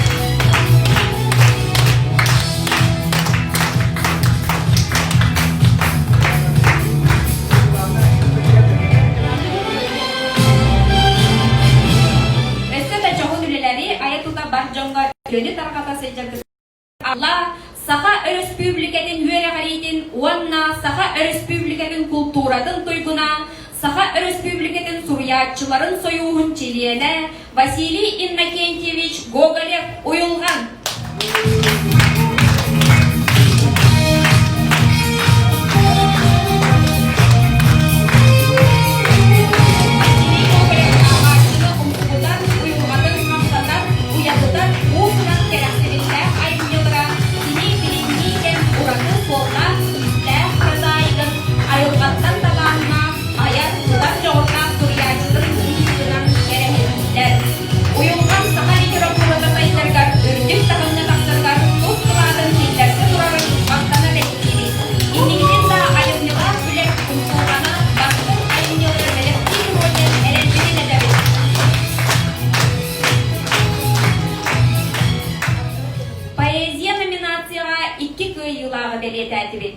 Өссө да дьоһун үлэлэри айа-тута бар дьоҥҥо үтүөнү тарҕата сылдьаргытыгар Алла Саха Өрөспүүбүлүкэтин үөрэҕириитин уонна Саха Өрөспүүбүлүкэтин култууратын туйгуна, Саха Өрөспүүбүлүкэтин суруйааччыларын сойууһун чилиэнэ Василий Иннокентьевич Гоголев-Уйулҕан. Василий Гоголев ааҕааччыны умсугутан, уйулҕатын хамсатар, уйадытар уус-уран кэрэхсэбиллээх айымньылара кини билиҥҥи кэм ураты суоллаах-иистээх прозаигын айылҕаттан талааннаах, айар, тутар дьоҕурдаах суруйааччытын быһыытынан кэрэһилииллэр. Уйулҕан саха литературата сайдарыгар үрдүк таһымҥа тахсарыгар тус кылаатын киллэрсэ турарын махтана бэлиэтиибит. Инникитин да айымньылаах үлэ умсулҕана бастыҥ айымньылары бэлэхтии туруо диэн эрэлбитин этэбит. Поэзия номинацияҕа икки кыайыылааҕы бэлиэтээтибит.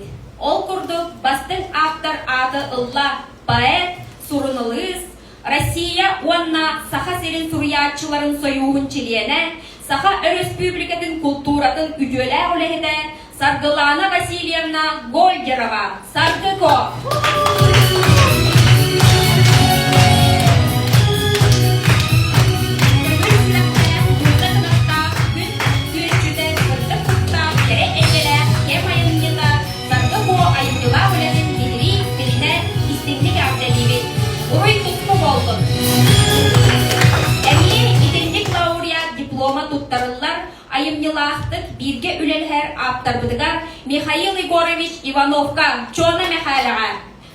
Ол курдук, бастыҥ ааптар ааты ылла поэт, суруналыыс, Россия уонна Саха сирин суруйааччыларын сойууһун чилиэнэ, Саха Өрөспүүбүлүкэтин култууратын үтүөлээх үлэһитэ Саргылаана Васильевна Гольдерова. Саргыко! Көҥүл сүрэхтээх. айымньылаахтык бииргэ үлэлэһэр ааптарбытыгар Михаил Егорович Ивановка, Чуона Мэхээлэҕэ,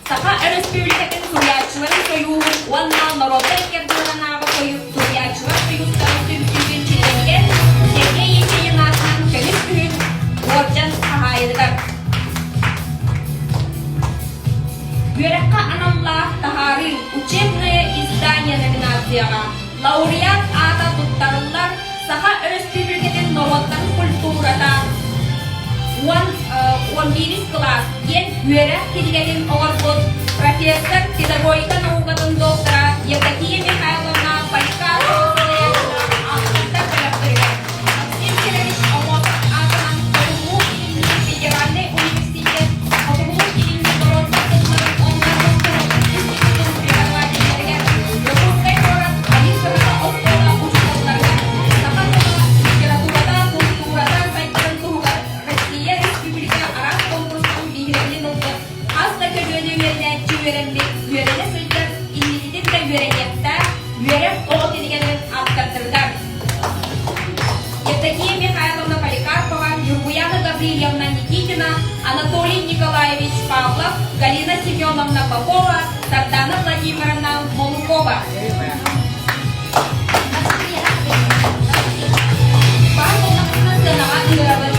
Саха Өрөспүүбүлүкэтин суруйааччыларын сойууһун уонна норуоттар иккэрдилэринээҕи суруйааччылар сойуустарын түмсүүтүн чилиэнигэр Сергей Есенин аатынан көмүс күһүн уордьан хаһаайыныгар. Үөрэххэ аналлаах таһаарыы «Учебное издание» номинацияҕа лауреат аата туттарыллар Саха Өрөспүүбүлүкэтин норуоттарын культурата 11 кылаас диэн үөрэх кинигэтин оҥорбут профессор, педагогика наукатын доктора Евдокия Михайловна Поликарпова салайааччылаах ааптардар бөлөхтөрүгэр Максим Кирович Аммосов аатынан Хотугулуу-Илиҥҥи федеральнай университет Хотугулуу-Илиҥҥи норуоттар тылларын уонна култууратын институтун преподавателлэригэр Дьокуускай куорат Айыы кыһата оскуола учууталларыгар саха тыла, литературата, култуурата сайдарын туһугар Россия Республика араас конкурстарын биһирэбилин ылбыт хас да көлүөнэ үөрэнээччи үөрэммит, үөрэнэ сылдьар, инникитин да үөрэниэхтээх үөрэх оҕо кинигэлэрин ааптардарыгар Евдокия Михайловна Поликарпова, Нюргуяна Гаврильевна Никитина, Анатолий Николаевич Павлов, Галина Семеновна Попова, Сардана Владимировна Молукова. Баар буоллаххына сыанаҕа ыҥырабын.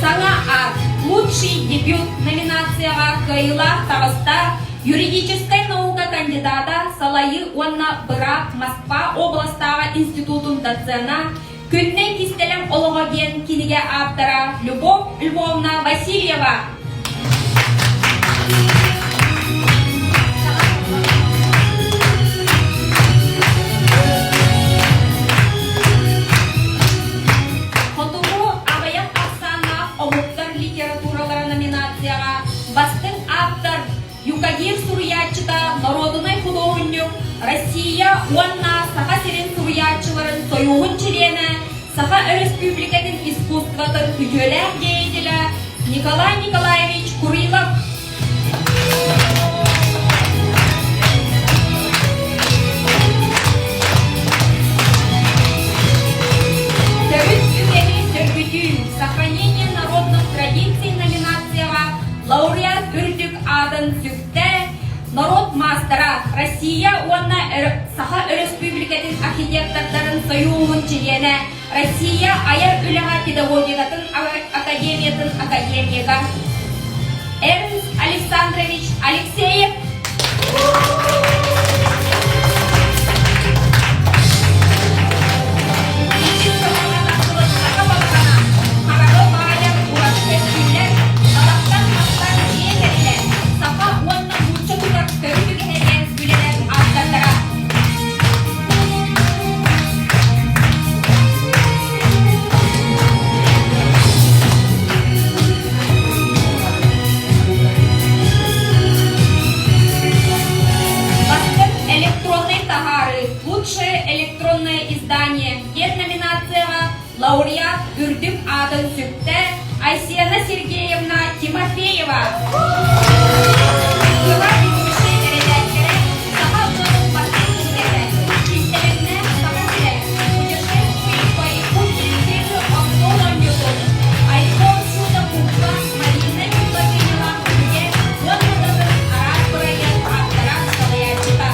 Саҥа аат «Лучший дебют» номинацияҕа кыайыылаах таҕыста юридическай наука кандидата салайыы уонна быраап Москва областааҕы институтун доцена, Күннэй кистэлэҥ олоҕо диэн кинигэ ааптара Любовь Львовна Васильева. Хотугу аҕыйах ахсааннаах омуктар литературалара номинацияҕа бастыҥ ааптар Юкагир суруйааччыта, норуодунай худуоһунньук, Россия уонна Саха сирин суруйааччыларын сойууһун чилиэнэ, Саха Өрөспүүбүлүкэтин искусствотын үтүөлээх деятелэ Николай Николаевич Курилов. Төрүт үгэһи сөргүтүү, сохранение народных традиций номинацияҕа лауреат үрдүк аатын сүктэ норуот маастара, Россия уонна Саха Өрөспүүбүлүкэтин архитектордарын сойууһун чилиэнэ, Россия айар үлэҕэ педагогикатын академиятын академига Эрнст Александрович Алексеев. Хараҕы баайар ураты көстүүлэр, талахтан мастан дьиэ тэрилэ, саха уонна нуучча тутар төрүт үгэһэ үлэлэр ааптардара. Бастыҥ электроннай таһаарыы «Лучшее электронное издание» диэн номинацияҕа лауреат үрдүк аатын сүктэ Айсена Сергеевна Тимофеева. Кыра ведущай эрэдээктэрэ Саха ыалын бастыҥ кинигэтэ, Кистэлэҥнээх Саха сирэ, Путешествие по Якутии первый остуол оонньуутун, Айфон чудо кукла Марина Миклашинова кинигэ уонна да араас бырайыак ааптара салайааччыта.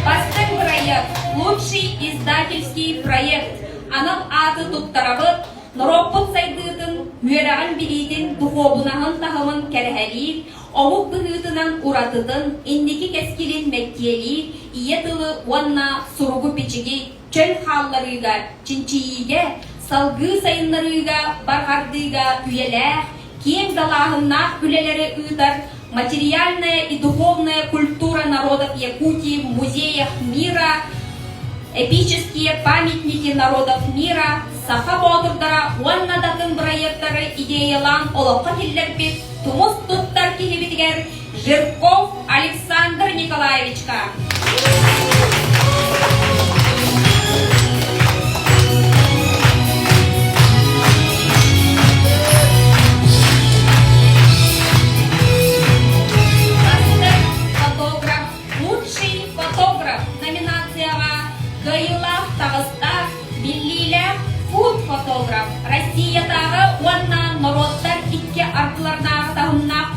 Бастыҥ бырайыак «Лучший издательский проект» анал ааты туттарабыт, норуоппут сайдыытын, үөрэҕин-билиитин, духуобунаһын таһымын кэрэһэлиир, омук быһыытынан уратытын, инники кэскилин мэктиэлиир ийэ тылы уонна суругу-бичиги чөл хаалларыыга, чинчийиигэ, салгыы сайыннарыыга, барҕардыыга үйэлээх, киэҥ далааһыннаах үлэлэри ыытар «Материальная и духовная культура народов Якутии в музеях мира», «Эпические памятники народов мира», «Саха боотурдара» уонна да атын бырайыактары идеялаан олоххо киллэрбит тумус туттар киһибитигэр Жирков Александр Николаевичка.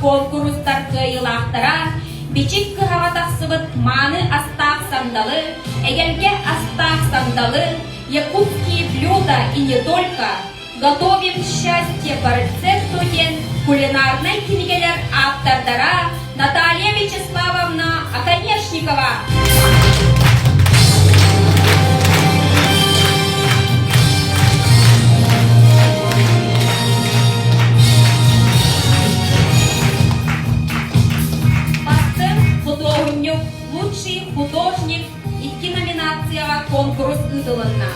куонкурустар кыайыылаахтара Бичик кыһаҕа тахсыбыт мааны астаах сандалы, эгэлгэ астаах сандалы, якутские блюда и не только, Готовим счастье по рецепту диэн кулинарнай кинигэлэр ааптардара Наталья Вячеславовна Оконешникова. Бастыҥ худуоһунньук «Лучший художник» икки номинацияҕа куонкурус ыытылынна.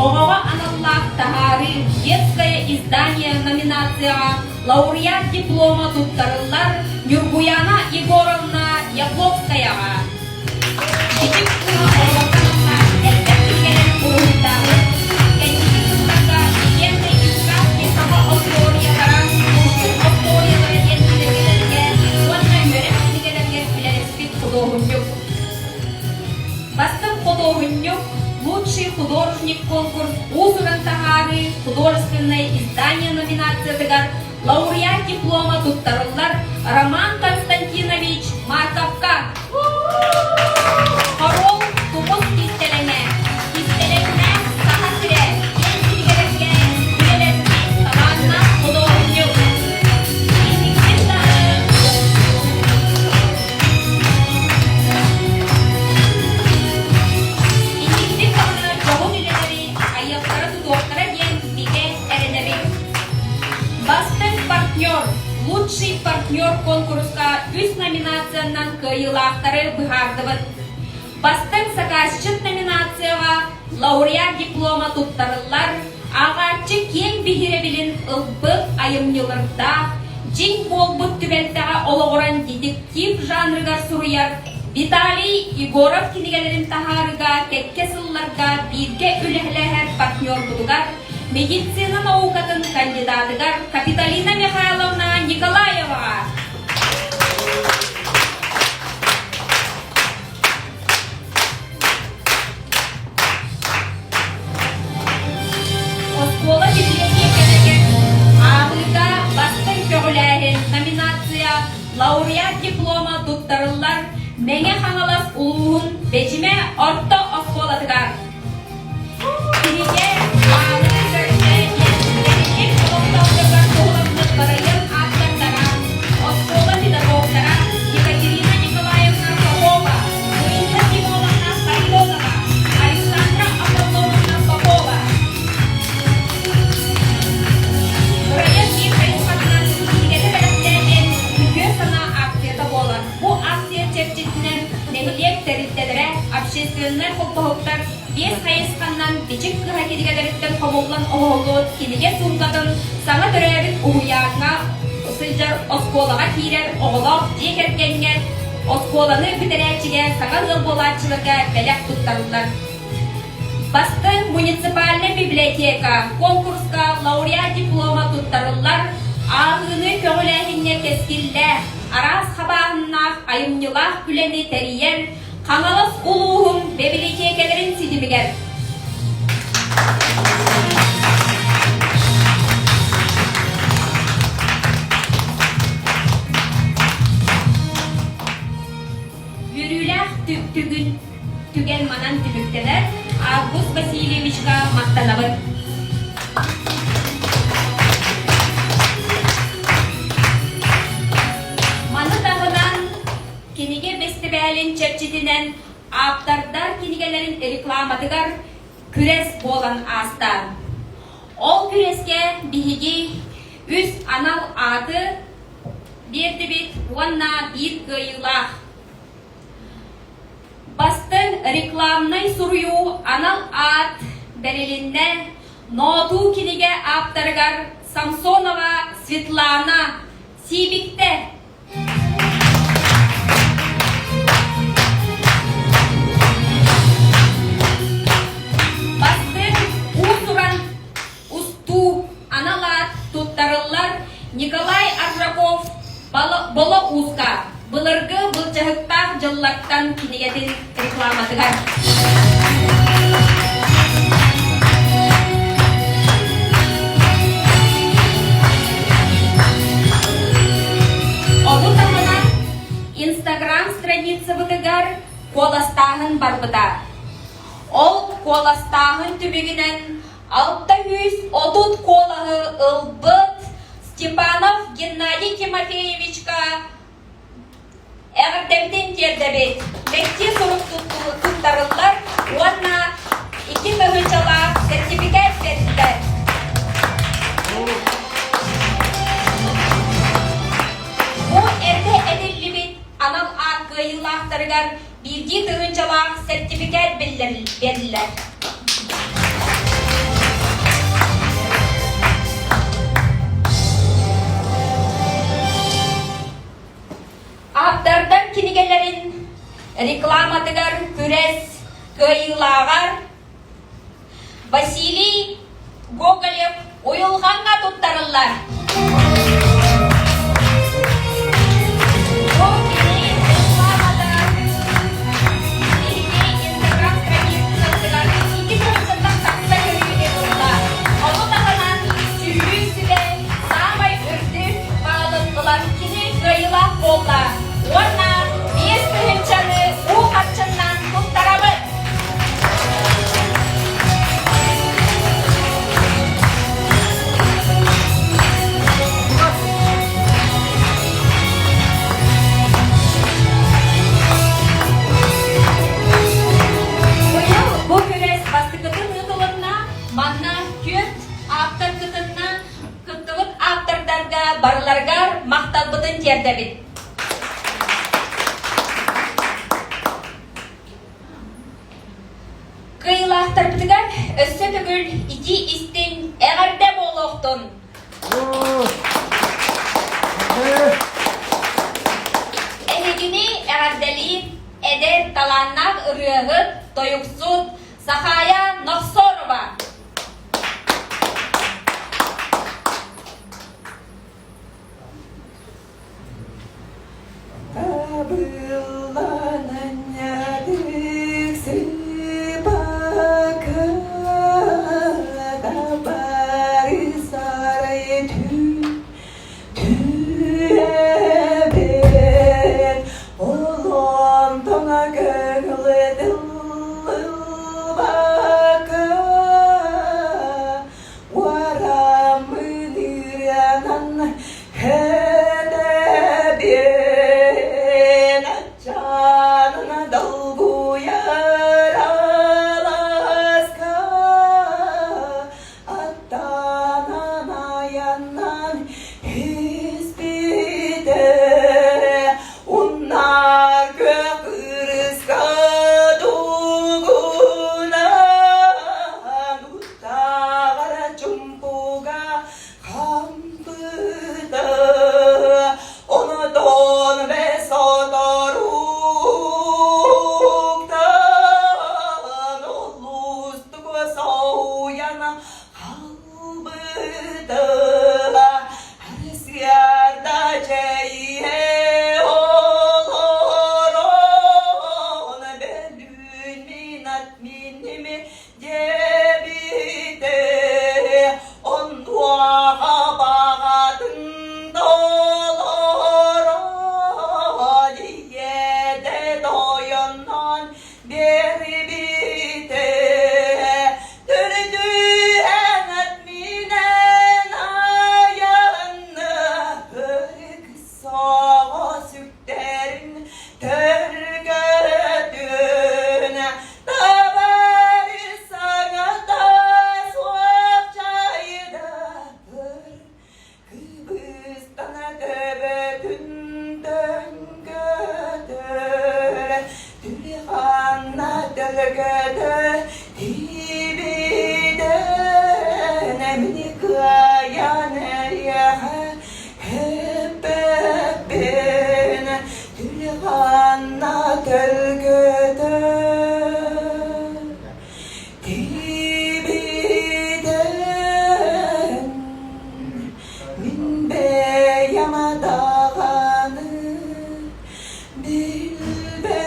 Оҕоҕо аналлаах таһаарыы «Детское издание» номинацияҕа лауреат диплома туттарыллар Ньургуяна Егоровна Ябловскаяҕа. Бичик кыһа оҕолорго аналлаах элбэх кинигэлэр уруһуйдаабыт. Кэнники сылларга «Легенды и сказки саха остуоруйалара», «Пушкин остуоруйалара» диэн кинигэлэргэ уонна үөрэх кинигэлэригэр үлэлэспит худуоһунньук. Бастыҥ худуоһунньук, лучший художник конкурс уус-уран таһаарыы художественное издание номинациятыгар лауреат диплома туттарыллар Роман Константинович Марковка. Хоруол тумус кистэлэҥэ, кистэлэҥнээх Саха сирэ диэн кинигэлэргэ үлэлэспит талааннаах худуоһунньук. Инникитин даҕаны Инникитин даҕаны дьоһун үлэлэри айыахтара-тутуохтара диэн бигэ эрэнэбит. Бастыҥ партнер, лучший партнер конкурска үс номинациянан кыайыылаахтары быһаардыбыт. Бастыҥ сакаасчыт номинацияҕа лауреат диплома туттарыллар, ааҕааччы киэҥ биһирэбилин ылбыт айымньылардаах, дьиҥ буолбут түбэлтэҕэ олоҕуран детектив жанрыгар суруйар Виталий Егоров кинигэлэрин таһаарыыга кэккэ сылларга бииргэ үлэлэһэр партнербутугар, медицина наукатын кандидатыгар Капиталина Михайловна Николаеваҕа! Оскуола библиотекаларыгар ааҕыыга бастыҥ көҕүлээһин номинация лауреат диплома туттарыллар Мэҥэ Хаҥалас улууһун Бэдьимэ орто оскуолатыгар. Кинигэ ааҕыы көрсө диэн тэриллик олохтоохторугар туһуламмыт бырайыак ааптардара, оскуола педагогтара Екатерина Николаевна Попова, Луиза Тимоновна Харитонова, Александра Аполлоновна Попова. Бырайыак биир хайысхатынан кинигэни бэлэхтээтин үтүө санаа акцията буолар. Бу акция чэрчитинэн нэһилиэк тэрилтэлэрэ, общественнай холбоһуктар биэс хайысханнан Бичик кыһа кинигэлэриттэн хомуллан оҥоһуллубут кинигэ суумкатын саҥа төрөөбүт уһуйааҥҥа сылдьар оскуолаҕа киирэр оҕолоох дьиэ кэргэҥҥэ оскуоланы бүтэрээччигэ саҥа ыал буолааччыларга бэлэх туттарыллар. Бастыҥ муниципальнай библиотека конкурска лауреат диплома туттарыллар, ааҕыыны көҕүлээһиҥҥэ кэскиллээх, араас хабааһыннаах айымньылаах үлэни тэрийэр Хаҥалас улууһун бибилитиэкэлэрин ситимигэр. Үөрүүлээх түгүн түгэн манан түмүктэнэр. Август Васильевичка махтанабыт. Маны таһынан кинигэ бэстибээлин чэрчитинэн ааптардар кинигэлэрин рекламатыгар күрэс буолан ааста. Ол күрэскэ биһиги үс анал ааты биэрдибит уонна биир кыайыылаах. Бастыҥ рекламнай суруйуу анал аат бэрилиннэ Ноотуу кинигэ ааптарыгар Самсонова Светлана Сиибиктэ. Бастыҥ уус-уран устуу анал аат туттарыллар Николай Аржаков Боло Ууска былыргы былдьаһыктаах дьыллартан кинигэтин рекламатыгар. Инстаграм страницабытыгар куоластааһын барбыта. Ол куоластааһын түмүгүнэн 630 куолаһы ылбыт Степанов Геннадий Тимофеевичка Эҕэрдэбитин тиэрдэбит! Мэктиэ сурук туттарыллар уонна икки тыһыынчалаах сэртипикээт бэриллэр. Бу эрдэ этиллибит анал аат кыайыылаахтарыгар биирдии тыһыынчалаах сэртипикээт бэриллэр. Ааптардар кинигэлэрин рекламатыгар күрэс кыайыылааҕар Василий Гоголев уйулҕаҥҥа туттарыллар. Бу кини рекламата биһиги Инстаграм страницабытыгар икки тыһыынчаттан тахса көрүүнү ылла. Ону таһынан дьүүллүүр сүбэ саамай үрдүк баалын ылан кини кыайыылаах буолла уонна 5 тыһыынчаны уу харчыннан туттарабыт. Быйыл бу күрэс бастакытын ыытылынна. Манна түөрт ааптар кытынна. Кыттыбыт ааптардарга барыларыгар махталбытын тиэрдэбит. Кыайыылаахтарбытыгар өссө төгүл итии-истиҥ эҕэрдэ буолуохтун! Эһигини эҕэрдэлиир эдэр талааннаах ырыаһыт, тойуксут Сахаайа Нохсорова! Табыллан анньадык сыпака табары сарай түһэбин олонтон көҥүлүтыллыбака Уораммын ырыанан кэтэбин, аччаанын долгуйар алааска аттанан айаннан испитэ Уннар күөх кырыска тугунан уттаҕара чумпуга хампыта онотон бэсоторуктан олустук соһуйан Халбыта Арсыарда чэйиһэ олорон бөлүүн мин ат минними диэбитэ онуоха баҕатын толорон ийэтэ тойоннон биэрбитэ Төрдүһэн минэн айанна өрүк соҕо сүктэрин төргөтүн табары саҥата суох чайда Кыбыстана төбөтүн төҥкөтөр, Түлханна төлкөтө тиибитэн, Эмини кыайан эриэхэ эппэппин, Түлханна төлкөтө Тиибитэн, мин бэйэм даҕаны билбэппин.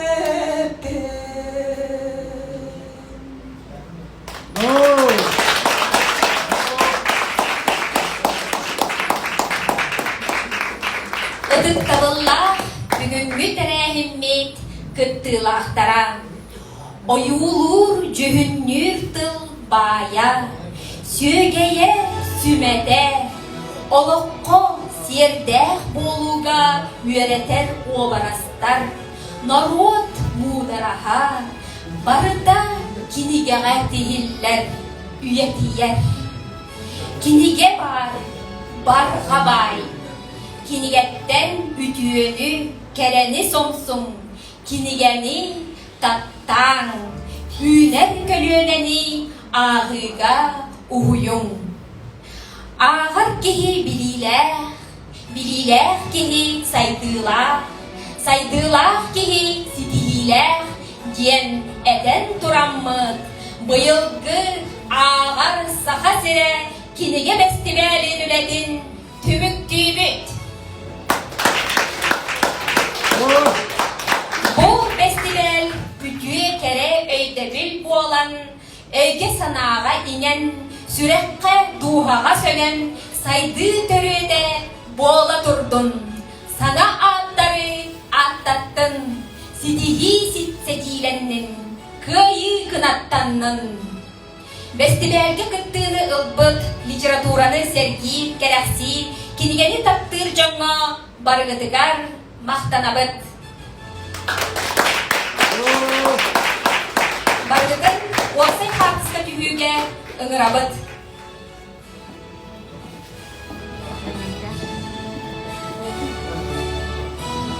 Ытыктабыллаах бүгүҥҥү тэрээһиммит. кыттыылаахтара. Ойуулуур, дьүһүннүүр тыл баайа, сүөгэйэ, сүмэтэ, олоххо сиэрдээх буолууга үөрэтэр уобарастар, норуот муудараһа барыта кинигэҕэ тиһиллэр, үйэтийэр. Кинигэ баар, барҕа баай. Кинигэттэн үтүөнү, кэрэни сомсуҥ, кинигэни таптааҥ, үүнэр көлүөнэни ааҕыыга уһуйуҥ. Ааҕар киһи билиилээх, билиилээх киһи сайдыылаах, сайдыылаах киһи ситиһиилээх диэн этэн тураммыт, быйылгы Ааҕар Саха сирэ кинигэ бэстибээлин үлэтин түмүктүүбүт. Бу бэстибээл үтүө кэрэ өйдөбүл буолан, өйгө-санааҕа иҥэн, сүрэххэ, дууһаҕа сөҥөн, сайдыы төрүөтэ буола турдун, саҥа ааттары ааттаттын, ситиһии ситиилэннин, кыайыы кынаттаннын! Бэстибээлгэ кыттыыны ылбыт литератураны сэргиир, кэрэхсиир, кинигэни таптыыр дьоҥҥо барыгытыгар махтанабыт. Барыгытын уопсай хаартыска түһүүгэ ыҥырабыт.